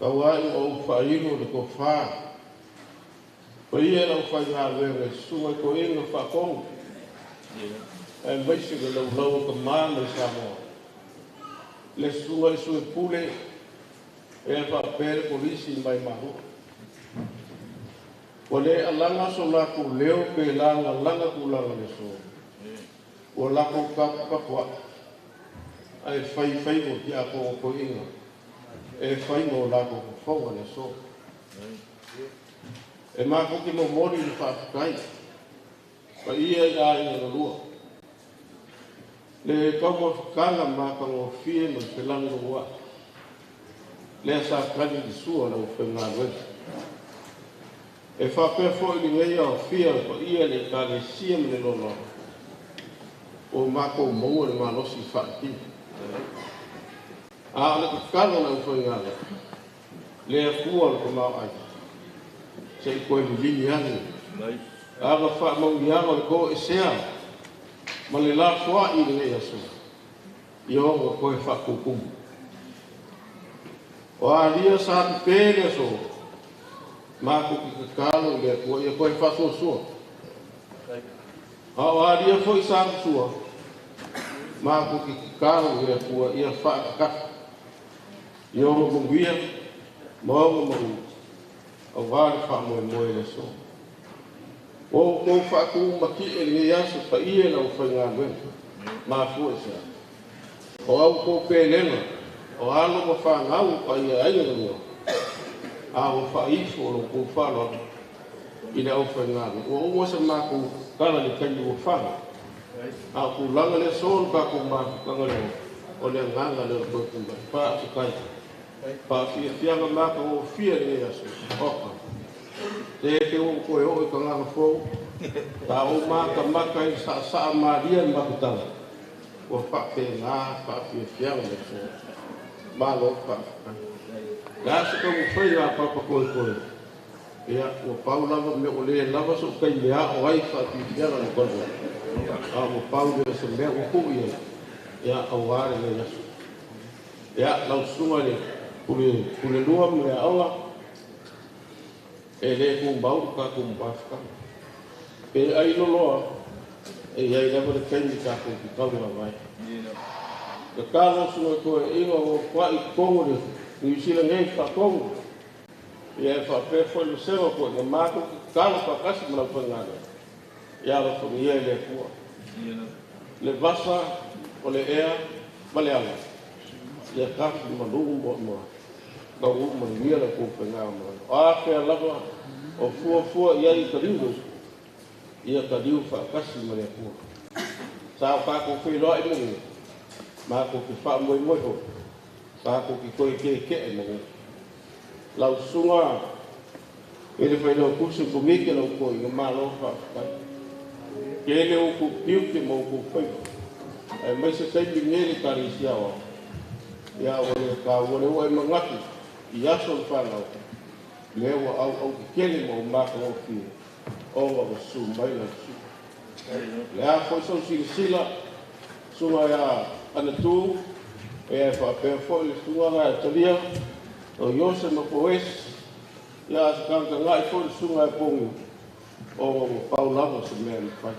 Speaker 4: Tauai o ou faailu le tofā. Paia lau faigaluega i susuga i toeaina faatonu aemaise le laulau o tama mai Samoa. Le susuga i le Sui Pule e faapea le Kolisi mai Malua. Ua le alaga so latou leo pe lagalaga tulaga le aso. Ua latou taputapuai ae faifai mo tiakono toeaina e fai mo latou fofoga le aso. E matou te momoli le faafetai paia i aiga na lua. Le taumafataga matagofie ma le felagolagomai lea sa tali i le sua o le aufaigaluega. E faapea foi lenei aofia o le paia i le Ekalesia ma le lalolagi, ua matou maua le malosi faaletino. A o le tatalo a le aufaigaluega, le Atua o le tamaoaiga, se i toe liligi ane ana faamanuiaga o le toesea ma le lafoai i lenei aso, ia ono toe faatutumu. O alia sa pepe le aso, matou te tatalo i le Atua ia toe faasoasoa. A o alia foi sa tusua, matou te tatalo i le Atua ia faatatafa. Ia ono manuia ma ono malu, aua le faamoemoe i le aso. Ua outou faatumatie i lenei aso paia i le aufaigaluega, mafua i se a? O a outou pelega, o alo ma fanau o paia ai na lua, a ua faaifo lo outou faaaloalo i le aufaigaluega. Ua uma sa matou tala i le taimi ua fano, a o tulaga le aso o le tatou mafutaga lea, o le agaga lea o le toe tulai. Faafetai. Faafiafiaga matagofie lenei aso. Oka. Te te ua toe oo i tagata fou. Ta ou matamata i saasaa malie le mafutaga. Ua faapena faafiafiaga le aso. Malo faafetai. Le a se taumafai a papa koekoe. Ia, ua pau lava mea ua le lava sou taimi ao ai faafiafiaga le koekoe. A ua pau lea o se mea ua tuu i ai. Ia, aua lenei aso. Ia, lau susuga i le pule, pule lua ma le aoga, e le tumau le tatou mafutaga. Pe ai loloa, e i ai lava le taimi tatou te taugavae. Tatalo susuga i toeaiina o fa'i i totonu o le Niu Sila nei faatonu. Ia e faapea foi le vasega foi na matou tatalo faatasi ma le aufaigaluega. Ia alofagia e le Atua le vasa o le ea ma le ala. Ia tafi malu ma taunuu manuia la outou faigamalaga. O a fea lava o fuafua i ai i taliu, ia taliu faatasi ma le Atua. Sa o tatou feiloai manuia, matou te faamoemoe foi, tatou te toe keke'e manuia. Lau susuga i le failautusi o Komiti a lau toeaina, malo faafetai. Tele outou tiute ma outou faiva, aemaise taimi nei le Ekalesia Aoao. Ia ua le taua lea ua e manatu i aso o le fanau, lea ua auau tetele ma ua matagofie ona ua susu mai lau susuga. Le a foi sau silasila, susuga ia Anatu, e faapea foi le susuga ia Talia, o Iose ma Poesi, ia se tagatagai foi le susuga ia Pogi, ona ua pau lava se mea e mafai.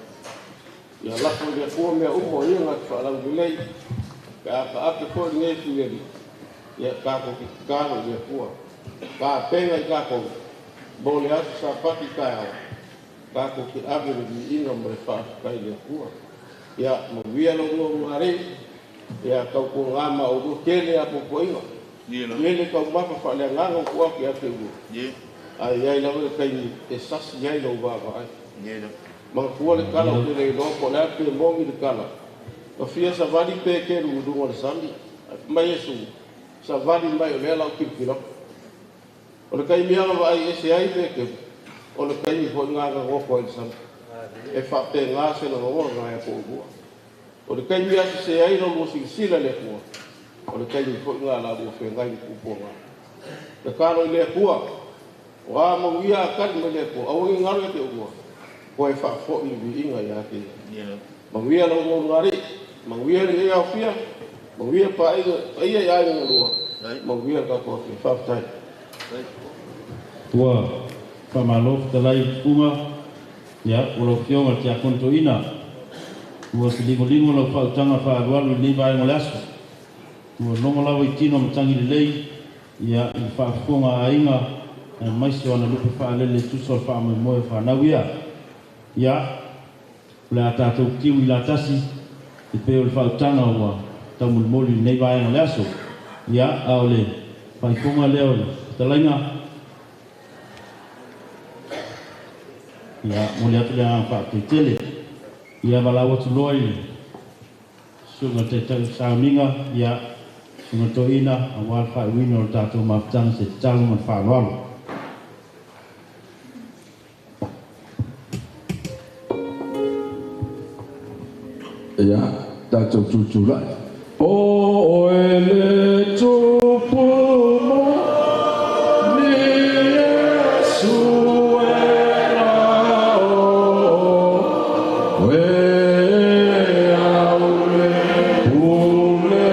Speaker 4: Ia lafo i le Atua mea uma o ia na te faalaulelei, pe a taape foi lenei filemu, ia tatou te tatalo i le Atua. Tapena i tatou mo le aso Sapati taeao, tatou te ave le viiga ma le faafetai i le Atua. Ia manuia lau nonogalei, ia tautuaga ma oulua tele a puapuaiga. Tele taumafa faaleagaga ua tuu atu ia te oulua, ae i ai lava le taimi e sasi ai lou vaavaai. Manatua le tala ou te le iloa po o le a pe moni le tala. Na fia savali Peteru i luga o le sami, ae fai mai Iesu, savali mai o lea la ou tilotilo atu. O le taimi lava na vaai ese ai Peteru, o le taimi foi lena na nofo ai i le sami. E faapena se lagona ia te oulua. O le taimi lava sese ai la oulua silasila i le Atua, o le taimi foi lena la oulua feagai ma puapuaga. Tatalo i le Atua, o a manuia a tali mai le Atua, aua ne i galo ia te oulua, toe faafoi le viiga ia te Ia. Manuia lau galugalii, manuia lenei aofia, manuia paia i aiga na lua, manuia le tatou afio. Faafetai.
Speaker 1: Ua faamalo fetalai tupuga, ia ua lau Afioga i le Tiakono Toeaina, ua se ligoligo lau faautaga faaalualu i lenei vaega o le aso. Ua logo lava i tino matagi lelei, ia i le faafofoga a aiga, aemaise o ana lupe faalele e tusa o le faamoemoe o fanau ia. Ia, o le a tatou tiu i latasi e pei o le faautaga ua taumolimoli i lenei vaega o le aso. Ia, a o le faaifoga lea o le fetalaiga, ia, momoli atu le agaga faafetai tele. Ia, valaau atu loa i le Susuga i le Taitai o Sauniga, ia, Susuga Toeaina, aua le faaiuina o le tatou mafutaga i se tatalo ma le faaaloalo.
Speaker 14: Ia, tatou tutulai. O oe le tupu moni Iesu e la o e au le pule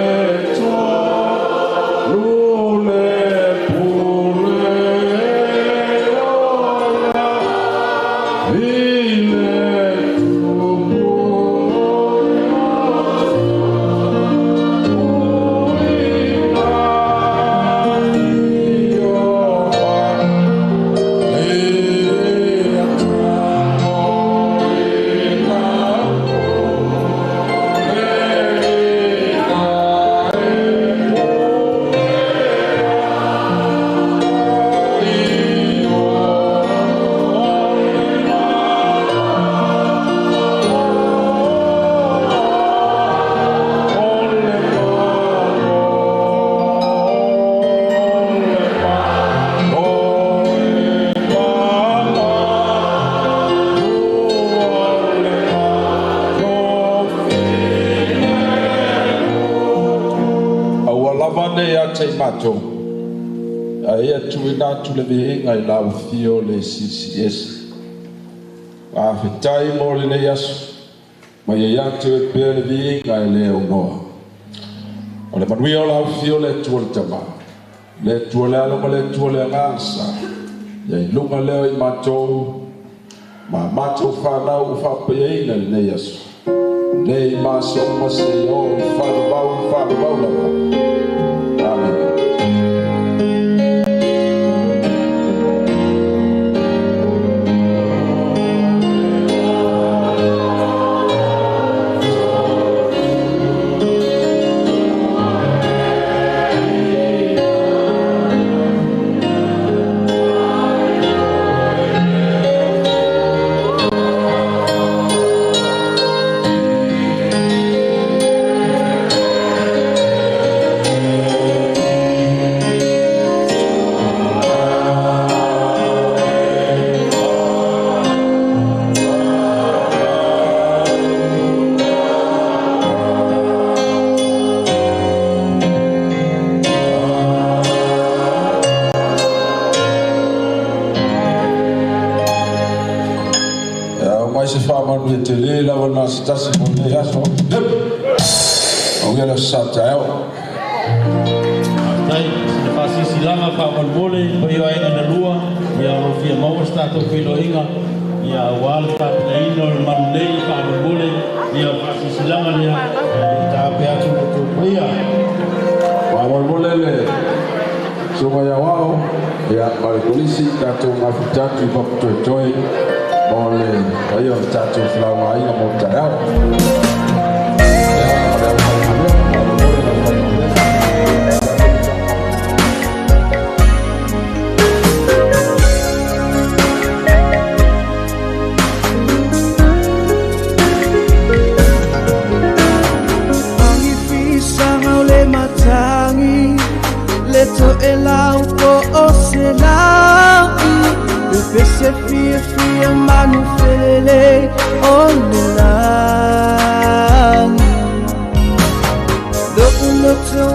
Speaker 14: tolu le pule ola i le tupu. Aua lava nei ia te i matou, ae ia tuuina atu le viiga i lau Afio le Silisili Ese. Faafetai mo lenei aso, ma ia ia te oe pea le viiga e le aunoa. O le manuia o lau Afio le Atua le Tama, le Atua le Alo ma le Atua le Agaga Sa, ia i luga lea o i matou, ma matou fanau ua faapaiaina i lenei aso. Nei ma aso uma seia oo i le faavavau ma faavavau lava. Amene. Ia aumai se faamanuia tele lava na se tasi mo lenei aso. Au ia le aso sa taeao.
Speaker 1: Faafetai. Sina faasilasilaga faamolemole i paia o aiga na lua, ia o lo o fia maua se tatou feiloaiga, ia aua le tapenaina o le malu nei faamolemole, ia o le faasilasilaga lea, e le i taape atu lo outou paia.
Speaker 14: Faamolemole le Susuga ia Aoao, ia ma le Kolisi, tatou mafuta atu i Papatoetoe mo le paia o le tatou felaugaaiga mo le taeao. Ia, ma le aufaigaluega, faamolemole le aufaigaluega.
Speaker 7: Agifisaga o le matagi le to'elau po o selai le pese fiafia manufelelei o le lagi lo'u loto.